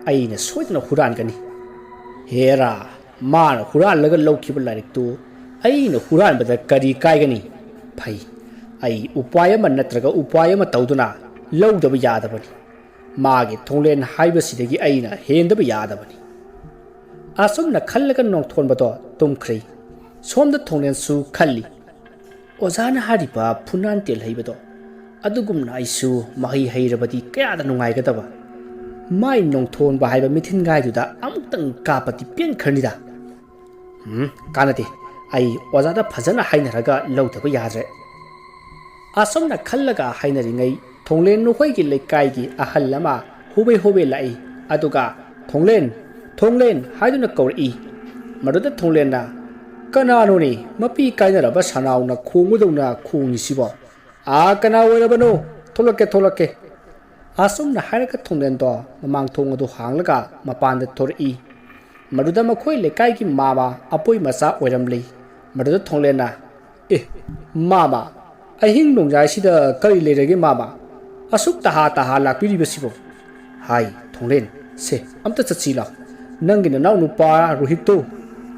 ꯑꯩꯅ ꯁꯣꯏꯗꯅ ꯍꯨꯔꯥꯟꯒꯅꯤ꯫ ꯍꯦꯔꯥ, ꯃꯥꯅ ꯍꯨꯔꯥꯜꯂꯒ ꯂꯧꯈꯤꯕ ꯂꯥꯏꯔꯤꯛꯇꯨ ꯑꯩꯅ ꯍꯨꯔꯥꯟꯕꯗ ꯀꯔꯤ ꯀꯥꯏꯒꯅꯤ? ꯐꯩ, ꯑꯩ ꯎꯄꯥꯏ ꯑꯃ ꯅꯠꯇ꯭ꯔꯒ ꯎꯄꯥꯏ ꯑꯃ ꯇꯧꯗꯨꯅ ꯂꯧꯗꯕ ꯌꯥꯗꯕꯅꯤ꯫ ꯃꯥꯒꯤ ꯊꯣꯡꯂꯦꯟ ꯍꯥꯏꯕꯁꯤꯗꯒꯤ ꯑꯩꯅ ꯍꯦꯟꯗꯕ ꯌꯥꯗꯕꯅꯤ"꯫ ꯑꯁꯨꯝꯅ ꯈꯜꯂꯒ ꯅꯣꯡꯊꯣꯟꯕꯗꯣ ꯇꯨꯝꯈ꯭ꯔꯦ꯫ ꯁꯣꯝꯗ ꯊꯣꯡꯂꯦꯟꯁꯨ ꯈꯜꯂꯤ, "ꯑꯣꯖꯥꯅ ꯍꯥꯏꯔꯤꯕ ꯐꯨꯅꯥꯟ ꯇꯦꯜ ꯍꯩꯕꯗꯣ, ꯑꯗꯨꯒꯨꯝꯅ ꯑꯩꯁꯨ ꯃꯍꯩ ꯍꯩꯔꯕꯗꯤ ꯀꯌꯥꯗ ꯅꯨꯡꯉꯥꯏꯒꯗꯕ꯫ ꯃꯥꯏ ꯅꯣꯡꯊꯣꯟꯕ ꯍꯥꯏꯕ ꯃꯤꯊꯤꯟꯒꯥꯏꯗꯨꯗ ꯑꯃꯨꯛꯇꯪ ꯀꯥꯞꯄꯗꯤ ꯄꯦꯟꯈ꯭ꯔꯅꯤꯗ꯫ ꯎꯝ, ꯀꯥꯟꯅꯗꯦ꯫ ꯑꯩ ꯑꯣꯖꯥꯗ ꯐꯖꯅ ꯍꯥꯏꯅꯔꯒ ꯂꯧꯗꯕ ꯌꯥꯗ꯭ꯔꯦ"꯫ ꯑꯁꯨꯝꯅ ꯈꯜꯂꯒ ꯍꯥꯏꯅꯔꯤꯉꯩ ꯊꯣꯡꯂꯦꯟ ꯅꯈꯣꯏꯒꯤ ꯂꯩꯀꯥꯏꯒꯤ ꯑꯍꯜ ꯑꯃ ꯍꯣꯕꯦ ꯍꯣꯕꯦ ꯂꯥꯛꯏ꯫ ꯑꯗꯨꯒ "ꯊꯣꯡꯂꯦꯟ, ꯊꯣꯡꯂꯦꯟ" ꯍꯥꯏꯗꯨꯅ ꯀꯧꯔꯛꯏ꯫ ꯃꯗꯨꯗ ꯊꯣꯡꯂꯦꯟꯅ, "ꯀꯅꯥꯅꯣꯅꯦ ꯃꯄꯤ ꯀꯥꯏꯅꯔꯕ ꯁꯅꯥꯎꯅ ꯈꯣꯡꯕꯗꯧꯅ ꯈꯣꯡꯉꯤꯁꯤꯕꯣ? ꯑꯥ, ꯀꯅꯥ ꯑꯣꯏꯔꯕꯅꯣ? ꯊꯣꯛꯂꯛꯀꯦ, ꯊꯣꯛꯂꯛꯀꯦ"꯫ ꯑꯁꯨꯝꯅ ꯍꯥꯏꯔꯒ ꯊꯣꯡꯂꯦꯟꯗꯣ ꯃꯃꯥꯡ ꯊꯣꯡ ꯑꯗꯨ ꯍꯥꯡꯂꯒ ꯃꯄꯥꯟꯗ ꯊꯣꯔꯛꯏ꯫ ꯃꯗꯨꯗ ꯃꯈꯣꯏ ꯂꯩꯀꯥꯏꯒꯤ ꯃꯥꯃ ꯑꯄꯣꯏ ꯃꯆꯥ ꯑꯣꯏꯔꯝꯂꯤ꯫ ꯃꯗꯨꯗ ꯊꯣꯡꯂꯦꯟꯅ, "ꯑꯦ, ꯃꯥꯃ, ꯑꯍꯤꯡ ꯅꯣꯡꯌꯥꯏꯁꯤꯗ ꯀꯔꯤ ꯂꯩꯔꯒꯦ ꯃꯥꯃ? ꯑꯁꯨꯛ ꯇꯍꯥ ꯇꯍꯥ ꯂꯥꯛꯄꯤꯔꯤꯕꯁꯤꯕꯣ?" ꯍꯥꯏ꯫ ꯊꯣꯡꯂꯦꯟ, "ꯁꯦ, ꯑꯝꯇ ꯆꯠꯁꯤ ꯂꯥꯎ꯫ ꯅꯪꯒꯤ ꯅꯅꯥꯎ ꯅꯨꯄꯥ ꯔꯣꯍꯤꯠꯇꯣ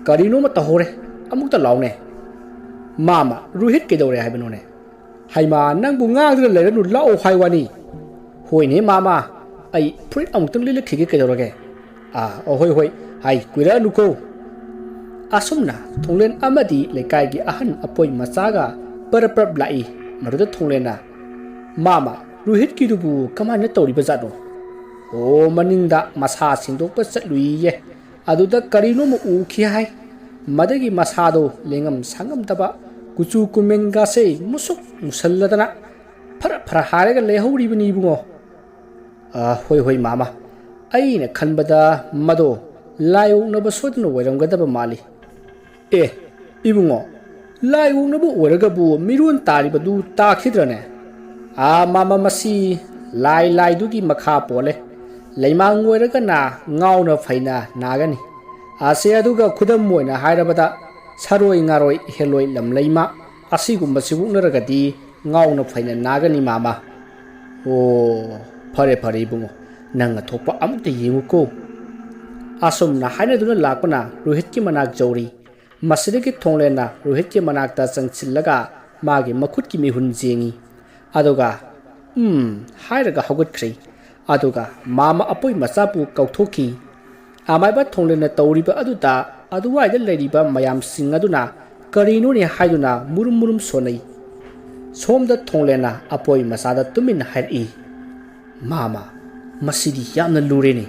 ꯀꯔꯤꯅꯣꯃ ꯇꯧꯍꯧꯔꯦ꯫ ꯑꯃꯨꯛꯇ ꯂꯥꯎꯅꯦ"꯫ "ꯃꯥꯃ, ꯔꯣꯍꯤꯠ ꯀꯩꯗꯧꯔꯦ ꯍꯥꯏꯕꯅꯣꯅꯦ?" "ꯍꯩꯃꯥ, ꯅꯪꯕꯨ ꯉꯥꯡꯗꯨꯅ ꯂꯩꯔꯅꯨ, ꯂꯥꯛꯑꯣ ꯍꯥꯏ ꯋꯥꯅꯤ"꯫ "ꯍꯣꯏꯅꯦ ꯃꯥꯃ, ꯑꯩ ꯐꯨꯔꯤꯠ ꯑꯃꯨꯛꯇꯪ ꯂꯤꯠꯂꯛꯈꯤꯒꯦ, ꯀꯩꯗꯧꯔꯒꯦ?" "ꯑꯥ, ꯑꯣ, ꯍꯣꯏ, ꯍꯣꯏ, ꯍꯥꯏ, ꯀꯨꯏꯔꯛꯑꯅꯨꯀꯣ"꯫ ꯑꯁꯨꯝꯅ ꯊꯣꯡꯂꯦꯟ ꯑꯃꯗꯤ ꯂꯩꯀꯥꯏꯒꯤ ꯑꯍꯟ ꯑꯄꯣꯏ ꯃꯆꯥꯒ ꯄꯔꯞ ꯄꯔꯞ ꯂꯥꯛꯏ꯫ ꯃꯗꯨꯗ ꯊꯣꯡꯂꯦꯟꯅ, "ꯃꯥꯃ, ꯔꯣꯍꯤꯠꯀꯤꯗꯨꯕꯨ ꯀꯃꯥꯏꯅ ꯇꯧꯔꯤꯕ ꯖꯥꯠꯅꯣ?" "ꯑꯣ, ꯃꯅꯤꯡꯗ ꯃꯁꯥ ꯁꯦꯡꯗꯣꯛꯄ ꯆꯠꯂꯨꯏꯌꯦ꯫ ꯑꯗꯨꯗ ꯀꯔꯤꯅꯣꯃ ꯎꯈꯤ ꯍꯥꯏ꯫ ꯃꯗꯒꯤ ꯃꯁꯥꯗꯣ ꯂꯦꯡꯉꯝ ꯁꯥꯉꯝꯗꯕ ꯀꯨꯆꯨ ꯀꯨꯃꯦꯟꯒꯥꯁꯦ ꯃꯨꯁꯨꯛ ꯃꯨꯁꯜꯂꯗꯅ ꯐꯔ ꯐꯔ ꯍꯥꯏꯔꯒ ꯂꯩꯍꯧꯔꯤꯕꯅꯤ ꯏꯕꯨꯡꯉꯣ꯫ "ꯑ, ꯍꯣꯏ, ꯍꯣꯏ, ꯃꯥꯃ꯫ ꯑꯩꯅ ꯈꯟꯕꯗ ꯃꯗꯣ ꯂꯥꯏ ꯑꯣꯛꯅꯕ ꯁꯣꯏꯗꯅ ꯑꯣꯏꯔꯝꯒꯗꯕ ꯃꯥꯜꯂꯤ꯫" "ꯑꯦ, ꯏꯕꯨꯡꯉꯣ, ꯂꯥꯏ ꯑꯣꯛꯅꯕ ꯑꯣꯏꯔꯒꯕꯨ ꯃꯤꯔꯣꯟ ꯇꯥꯔꯤꯕꯗꯨ ꯇꯥꯈꯤꯗ꯭ꯔꯅꯦ?" "ꯑꯥ, ꯃꯥꯃ, ꯃꯁꯤ ꯂꯥꯏ ꯂꯥꯏꯗꯨꯒꯤ ꯃꯈꯥ ꯄꯣꯜꯂꯦ꯫ ꯂꯩꯃꯥꯡ ꯑꯣꯏꯔꯒꯅ ꯉꯥꯎꯅ ꯐꯩꯅ ꯅꯥꯒꯅꯤ꯫ ꯑꯁꯦ, ꯑꯗꯨꯒ ꯈꯨꯗꯝ ꯑꯣꯏꯅ ꯍꯥꯏꯔꯕꯗ ꯁꯔꯣꯏ ꯉꯥꯔꯣꯏ ꯍꯦꯂꯣꯏ ꯂꯝꯂꯩꯃ ꯑꯁꯤꯒꯨꯝꯕꯁꯤ ꯑꯣꯛꯅꯔꯒꯗꯤ ꯉꯥꯎꯅ ꯐꯩꯅ ꯅꯥꯒꯅꯤ ꯃꯥꯃ꯫" "ꯑꯣ, ꯐꯔꯦ, ꯐꯔꯦ ꯏꯕꯨꯡꯉꯣ, ꯅꯪꯅ ꯊꯣꯛꯄ ꯑꯃꯨꯛꯇ ꯌꯦꯡꯉꯨꯀꯣ꯫" ꯑꯁꯨꯝꯅ ꯍꯥꯏꯅꯗꯨꯅ ꯂꯥꯛꯄꯅ ꯔꯣꯍꯤꯠꯀꯤ ꯃꯅꯥꯛ ꯌꯧꯔꯤ꯫ ꯃꯁꯤꯗꯒꯤ ꯊꯣꯡꯂꯦꯟꯅ ꯔꯣꯍꯤꯠꯀꯤ ꯃꯅꯥꯛꯇ ꯆꯪꯁꯤꯜꯂꯒ ꯃꯥꯒꯤ ꯃꯈꯨꯠꯀꯤ ꯃꯤꯍꯨꯟ ꯌꯦꯡꯉꯤ꯫ ꯑꯗꯨꯒ "ꯎꯝ" ꯍꯥꯏꯔꯒ ꯍꯧꯒꯠꯈ꯭ꯔꯦ꯫ ꯑꯗꯨꯒ ꯃꯥꯃ ꯑꯄꯣꯏ ꯃꯆꯥꯕꯨ ꯀꯧꯊꯣꯛꯈꯤ꯫ ꯑꯃꯥꯏꯕ ꯊꯣꯡꯂꯦꯟꯅ ꯇꯧꯔꯤꯕ ꯑꯗꯨꯗ ꯑꯗꯨꯋꯥꯏꯗ ꯂꯩꯔꯤꯕ ꯃꯌꯥꯝꯁꯤꯡ ꯑꯗꯨꯅ ꯀꯔꯤꯅꯣꯅꯦ ꯍꯥꯏꯗꯨꯅ ꯃꯨꯔꯨꯝ ꯃꯨꯔꯨꯝ ꯁꯣꯟꯅꯩ꯫ ꯁꯣꯝꯗ ꯊꯣꯡꯂꯦꯟꯅ ꯑꯄꯣꯏ ꯃꯆꯥꯗ ꯇꯨꯃꯤꯟꯅ ꯍꯥꯏꯔꯛꯏ, "ꯃꯥꯃ, ꯃꯁꯤꯗꯤ ꯌꯥꯝꯅ ꯂꯨꯔꯦꯅꯦ꯫"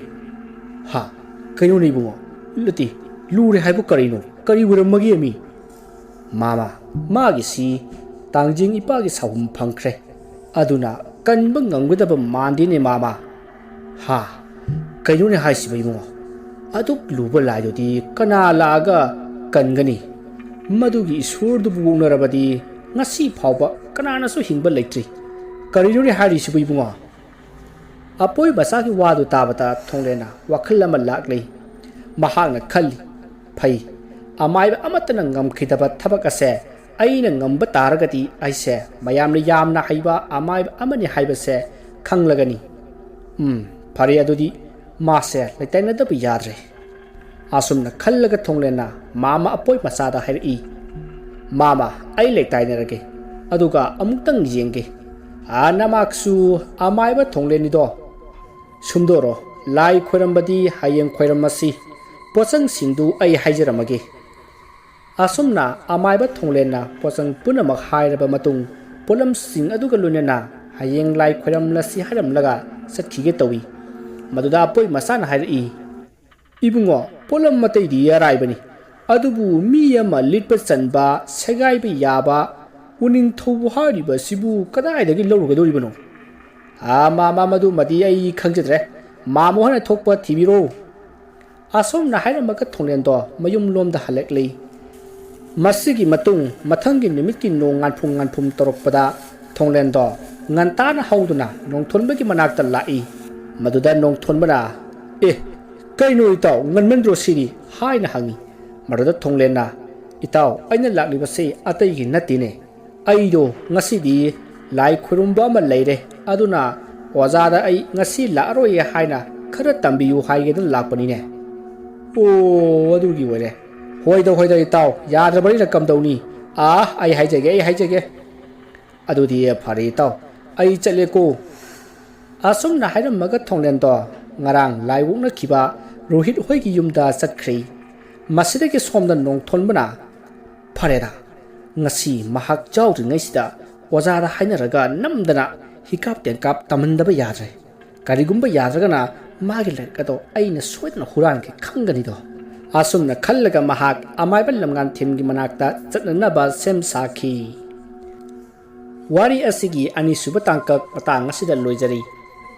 "ꯍꯥ? ꯀꯩꯅꯣꯅꯦ ꯏꯕꯨꯡꯉꯣ? ꯅꯠꯇꯦ, ꯂꯨꯔꯦ ꯍꯥꯏꯕꯨ ꯀꯔꯤꯅꯣ? ꯀꯔꯤ ꯑꯣꯏꯔꯝꯃꯒꯦ ꯃꯤ?" "ꯃꯥꯃ, ꯃꯥꯒꯤꯁꯤ ꯇꯥꯡꯖꯤꯡ ꯏꯄꯥꯒꯤ ꯁꯥꯍꯨꯝ ꯐꯪꯈ꯭ꯔꯦ꯫ ꯑꯗꯨꯅ ꯀꯟꯕ ꯉꯝꯒꯗꯕ ꯃꯥꯟꯗꯦꯅꯦ ꯃꯥꯃ꯫" "ꯍꯥ? ꯀꯩꯅꯣꯅꯦ ꯍꯥꯏꯁꯤꯕ ꯏꯕꯨꯡꯉꯣ? ꯑꯗꯨꯛ ꯂꯨꯕ ꯂꯥꯏꯗꯨꯗꯤ ꯀꯅꯥ ꯂꯥꯛꯑꯒ ꯀꯟꯒꯅꯤ? ꯃꯗꯨꯒꯤ ꯏꯁꯣꯔꯗꯨꯕꯨ ꯑꯣꯛꯅꯔꯕꯗꯤ ꯉꯁꯤ ꯐꯥꯎꯕ ꯀꯅꯥꯅꯁꯨ ꯍꯤꯡꯕ ꯂꯩꯇ꯭ꯔꯤ꯫ ꯀꯔꯤꯅꯣꯅꯦ ꯍꯥꯏꯔꯤꯁꯤꯕꯨ ꯏꯕꯨꯡꯉꯣ?" ꯑꯄꯣꯏ ꯃꯆꯥꯒꯤ ꯋꯥꯗꯨ ꯇꯥꯕꯗ ꯊꯣꯡꯂꯦꯟꯅ ꯋꯥꯈꯜ ꯑꯃ ꯂꯥꯛꯂꯤ꯫ ꯃꯍꯥꯛꯅ ꯈꯜꯂꯤ, "ꯐꯩ, ꯑꯃꯥꯏꯕ ꯑꯃꯠꯇꯅ ꯉꯝꯈꯤꯗꯕ ꯊꯕꯛ ꯑꯁꯦ ꯑꯩꯅ ꯉꯝꯕ ꯇꯥꯔꯒꯗꯤ ꯑꯩꯁꯦ ꯃꯌꯥꯝꯅ ꯌꯥꯝꯅ ꯍꯩꯕ ꯑꯃꯥꯏꯕ ꯑꯃꯅꯤ ꯍꯥꯏꯕꯁꯦ ꯈꯪꯂꯒꯅꯤ꯫ ꯎꯝ, ꯐꯔꯦ, ꯑꯗꯨꯗꯤ ꯃꯥꯁꯦ ꯂꯩꯇꯥꯏꯅꯗꯕ ꯌꯥꯗ꯭ꯔꯦ꯫" ꯑꯁꯨꯝꯅ ꯈꯜꯂꯒ ꯊꯣꯡꯂꯦꯟꯅ ꯃꯥꯃ ꯑꯄꯣꯏ ꯃꯆꯥꯗ ꯍꯥꯏꯔꯛꯏ, "ꯃꯥꯃ, ꯑꯩ ꯂꯩꯇꯥꯏꯅꯔꯒꯦ, ꯑꯗꯨꯒ ꯑꯃꯨꯛꯇꯪ ꯌꯦꯡꯒꯦ꯫ ꯑꯥ, ꯅꯃꯥꯛꯁꯨ ꯑꯃꯥꯏꯕ ꯊꯣꯡꯂꯦꯟꯅꯤꯗꯣ꯫ ꯁꯨꯝꯗꯣꯔꯣ, ꯂꯥꯏ ꯈꯣꯏꯔꯝꯕꯗꯤ ꯍꯌꯦꯡ ꯈꯣꯏꯔꯝꯃꯁꯤ꯫ ꯄꯣꯠꯆꯪꯁꯤꯡꯗꯨ ꯑꯩ ꯍꯥꯏꯖꯔꯝꯃꯒꯦ꯫" ꯑꯁꯨꯝꯅ ꯑꯃꯥꯏꯕ ꯊꯣꯡꯂꯦꯟꯅ ꯄꯣꯠꯆꯪ ꯄꯨꯝꯅꯃꯛ ꯍꯥꯏꯔꯕ ꯃꯇꯨꯡ, ꯄꯣꯠꯂꯝꯁꯤꯡ ꯑꯗꯨꯒ ꯂꯣꯏꯅꯅ ꯍꯌꯦꯡ ꯂꯥꯏ ꯈꯣꯏꯔꯝꯂꯁꯤ ꯍꯥꯏꯔꯝꯂꯒ ꯆꯠꯈꯤꯒꯦ ꯇꯧꯏ꯫ ꯃꯗꯨꯗ ꯑꯄꯣꯏ ꯃꯆꯥꯅ ꯍꯥꯏꯔꯛꯏ, "ꯏꯕꯨꯡꯉꯣ, ꯄꯣꯠꯂꯝ ꯑꯇꯩꯗꯤ ꯑꯔꯥꯏꯕꯅꯤ, ꯑꯗꯨꯕꯨ ꯃꯤ ꯑꯃ ꯂꯤꯠꯄ ꯆꯟꯕ, ꯁꯦꯒꯥꯏꯕ ꯌꯥꯕ ꯎꯅꯤꯡꯊꯧꯕꯨ ꯍꯥꯏꯔꯤꯕꯁꯤꯕꯨ ꯀꯗꯥꯏꯗꯒꯤ ꯂꯧꯔꯨꯒꯗꯧꯔꯤꯕꯅꯣ? ꯑꯥ, ꯃꯥ, ꯃꯥ, ꯃꯗꯨꯃꯗꯤ ꯑꯩ ꯈꯪꯖꯗ꯭ꯔꯦ꯫ ꯃꯥꯃꯣ ꯍꯣꯏꯅ ꯊꯣꯛꯄ ꯊꯤꯕꯤꯔꯣ꯫ ꯑꯁꯨꯝꯅ ꯍꯥꯏꯔꯝꯃꯒ ꯊꯣꯡꯂꯦꯟꯗꯣ ꯃꯌꯨꯝꯂꯣꯝꯗ ꯍꯜꯂꯛꯂꯤ꯫ ꯃꯁꯤꯒꯤ ꯃꯇꯨꯡ ꯃꯊꯪꯒꯤ ꯅꯨꯃꯤꯠꯀꯤ ꯅꯣꯡ ꯉꯥꯟꯐꯨꯝ ꯉꯥꯟꯐꯨꯝ ꯇꯧꯔꯛꯄꯗ ꯊꯣꯡꯂꯦꯟꯗꯣ ꯉꯟꯇꯥꯅ ꯍꯧꯗꯨꯅ ꯅꯣꯡꯊꯣꯟꯕꯒꯤ ꯃꯅꯥꯛꯇ ꯂꯥꯛꯏ꯫ ꯃꯗꯨꯗ ꯅꯣꯡꯊꯣꯟꯕꯅ, "ꯑꯦ, ꯀꯩꯅꯣ ꯏꯇꯥꯎ, ꯉꯟꯃꯟꯗ꯭ꯔꯣ ꯁꯤꯗꯤ?" ꯍꯥꯏꯅ ꯍꯪꯉꯤ꯫ ꯃꯗꯨꯗ ꯊꯣꯡꯂꯦꯟꯅ, "ꯏꯇꯥꯎ, ꯑꯩꯅ ꯂꯥꯛꯂꯤꯕꯁꯤ ꯑꯇꯩꯒꯤ ꯅꯠꯇꯦꯅꯦ꯫ ꯑꯩꯗꯣ ꯉꯁꯤꯗꯤ ꯂꯥꯏ ꯈꯨꯔꯨꯝꯕ ꯑꯃ ꯂꯩꯔꯦ, ꯑꯗꯨꯅ ꯑꯣꯖꯥꯗ ꯑꯩ ꯉꯁꯤ ꯂꯥꯛꯑꯔꯣꯏ ꯍꯥꯏꯅ ꯈꯔ ꯇꯝꯕꯤꯌꯨ ꯍꯥꯏꯒꯦꯅ ꯂꯥꯛꯄꯅꯤꯅꯦ꯫" "ꯑꯣ, ꯑꯗꯨꯒꯤ ꯑꯣꯏꯔꯦ꯫ ꯍꯣꯏꯗ, ꯍꯣꯏꯗ ꯏꯇꯥꯎ, ꯌꯥꯗ꯭ꯔꯕꯅꯤꯅ ꯀꯝꯗꯧꯅꯤ? ꯑꯥ, ꯑꯩ ꯍꯥꯏꯖꯒꯦ, ꯑꯩ ꯍꯥꯏꯖꯒꯦ꯫ ꯑꯗꯨꯗꯤ ꯐꯔꯦ ꯏꯇꯥꯎ, ꯑꯩ ꯆꯠꯂꯦꯀꯣ꯫" ꯑꯁꯨꯝꯅ ꯍꯥꯏꯔꯝꯃꯒ ꯊꯣꯡꯂꯦꯟꯗꯣ ꯉꯔꯥꯡ ꯂꯥꯏ ꯑꯣꯛꯅꯈꯤꯕ ꯔꯣꯍꯤꯠ ꯍꯣꯏꯒꯤ ꯌꯨꯝꯗ ꯆꯠꯈ꯭ꯔꯦ꯫ ꯃꯁꯤꯗꯒꯤ ꯁꯣꯝꯗ ꯅꯣꯡꯊꯣꯟꯕꯅ, "ꯐꯔꯦꯗ, ꯉꯁꯤ ꯃꯍꯥꯛ ꯌꯥꯎꯗ꯭ꯔꯤꯉꯩꯁꯤꯗ ꯑꯣꯖꯥꯗ ꯍꯥꯏꯅꯔꯒ ꯅꯝꯗꯅ ꯍꯤꯀꯥꯞ ꯇꯦꯟꯀꯥꯞ ꯇꯝꯍꯟꯗꯕ ꯌꯥꯗ꯭ꯔꯦ꯫ ꯀꯔꯤꯒꯨꯝꯕ ꯌꯥꯗ꯭ꯔꯒꯅ ꯃꯥꯒꯤ ꯂꯥꯏꯔꯤꯛ ꯑꯗꯣ ꯑꯩꯅ ꯁꯣꯏꯗꯅ ꯍꯨꯔꯥꯟꯒꯦ ꯈꯪꯒꯅꯤꯗꯣ꯫" ꯑꯁꯨꯝꯅ ꯈꯜꯂꯒ ꯃꯍꯥꯛ ꯑꯃꯥꯏꯕ ꯂꯝꯉꯥꯟꯊꯦꯝꯒꯤ ꯃꯅꯥꯛꯇ ꯆꯠꯅꯅꯕ ꯁꯦꯝ ꯁꯥꯈꯤ꯫ ꯋꯥꯔꯤ ꯑꯁꯤꯒꯤ ꯑꯅꯤꯁꯨꯕ ꯇꯥꯡꯀꯛ ꯃꯇꯥꯡ ꯑꯁꯤꯗ ꯂꯣꯏꯖꯔꯤ꯫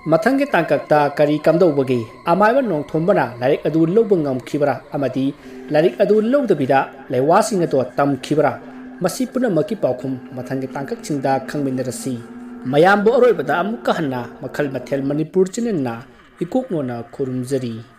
ꯃꯊꯪꯒꯤ ꯇꯥꯡꯀꯛꯇ ꯀꯔꯤ ꯀꯝꯗꯧꯕꯒꯦ? ꯑꯃꯥꯏꯕ ꯅꯣꯡꯊꯣꯝꯕꯅ ꯂꯥꯏꯔꯤꯛ ꯑꯗꯨ ꯂꯧꯕ ꯉꯝꯈꯤꯕ꯭ꯔꯥ? ꯑꯃꯗꯤ ꯂꯥꯏꯔꯤꯛ ꯑꯗꯨ ꯂꯧꯗꯕꯤꯗ ꯂꯩꯋꯥꯁꯤꯡ ꯑꯗꯣ ꯇꯝꯈꯤꯕ꯭ꯔꯥ? ꯃꯁꯤ ꯄꯨꯝꯅꯃꯛꯀꯤ ꯄꯥꯎꯈꯨꯝ ꯃꯊꯪꯒꯤ ꯇꯥꯡꯀꯛꯁꯤꯡꯗ ꯈꯪꯃꯤꯟꯅꯔꯁꯤ꯫ ꯃꯌꯥꯝꯕꯨ ꯑꯔꯣꯏꯕꯗ ꯑꯃꯨꯛꯀ ꯍꯟꯅ ꯃꯈꯜ ꯃꯊꯦꯜ ꯃꯅꯤꯄꯨꯔ ꯆꯦꯅꯦꯜꯅ ꯏꯀꯣꯛꯅꯣꯅ ꯈꯨꯔꯨꯝꯖꯔꯤ꯫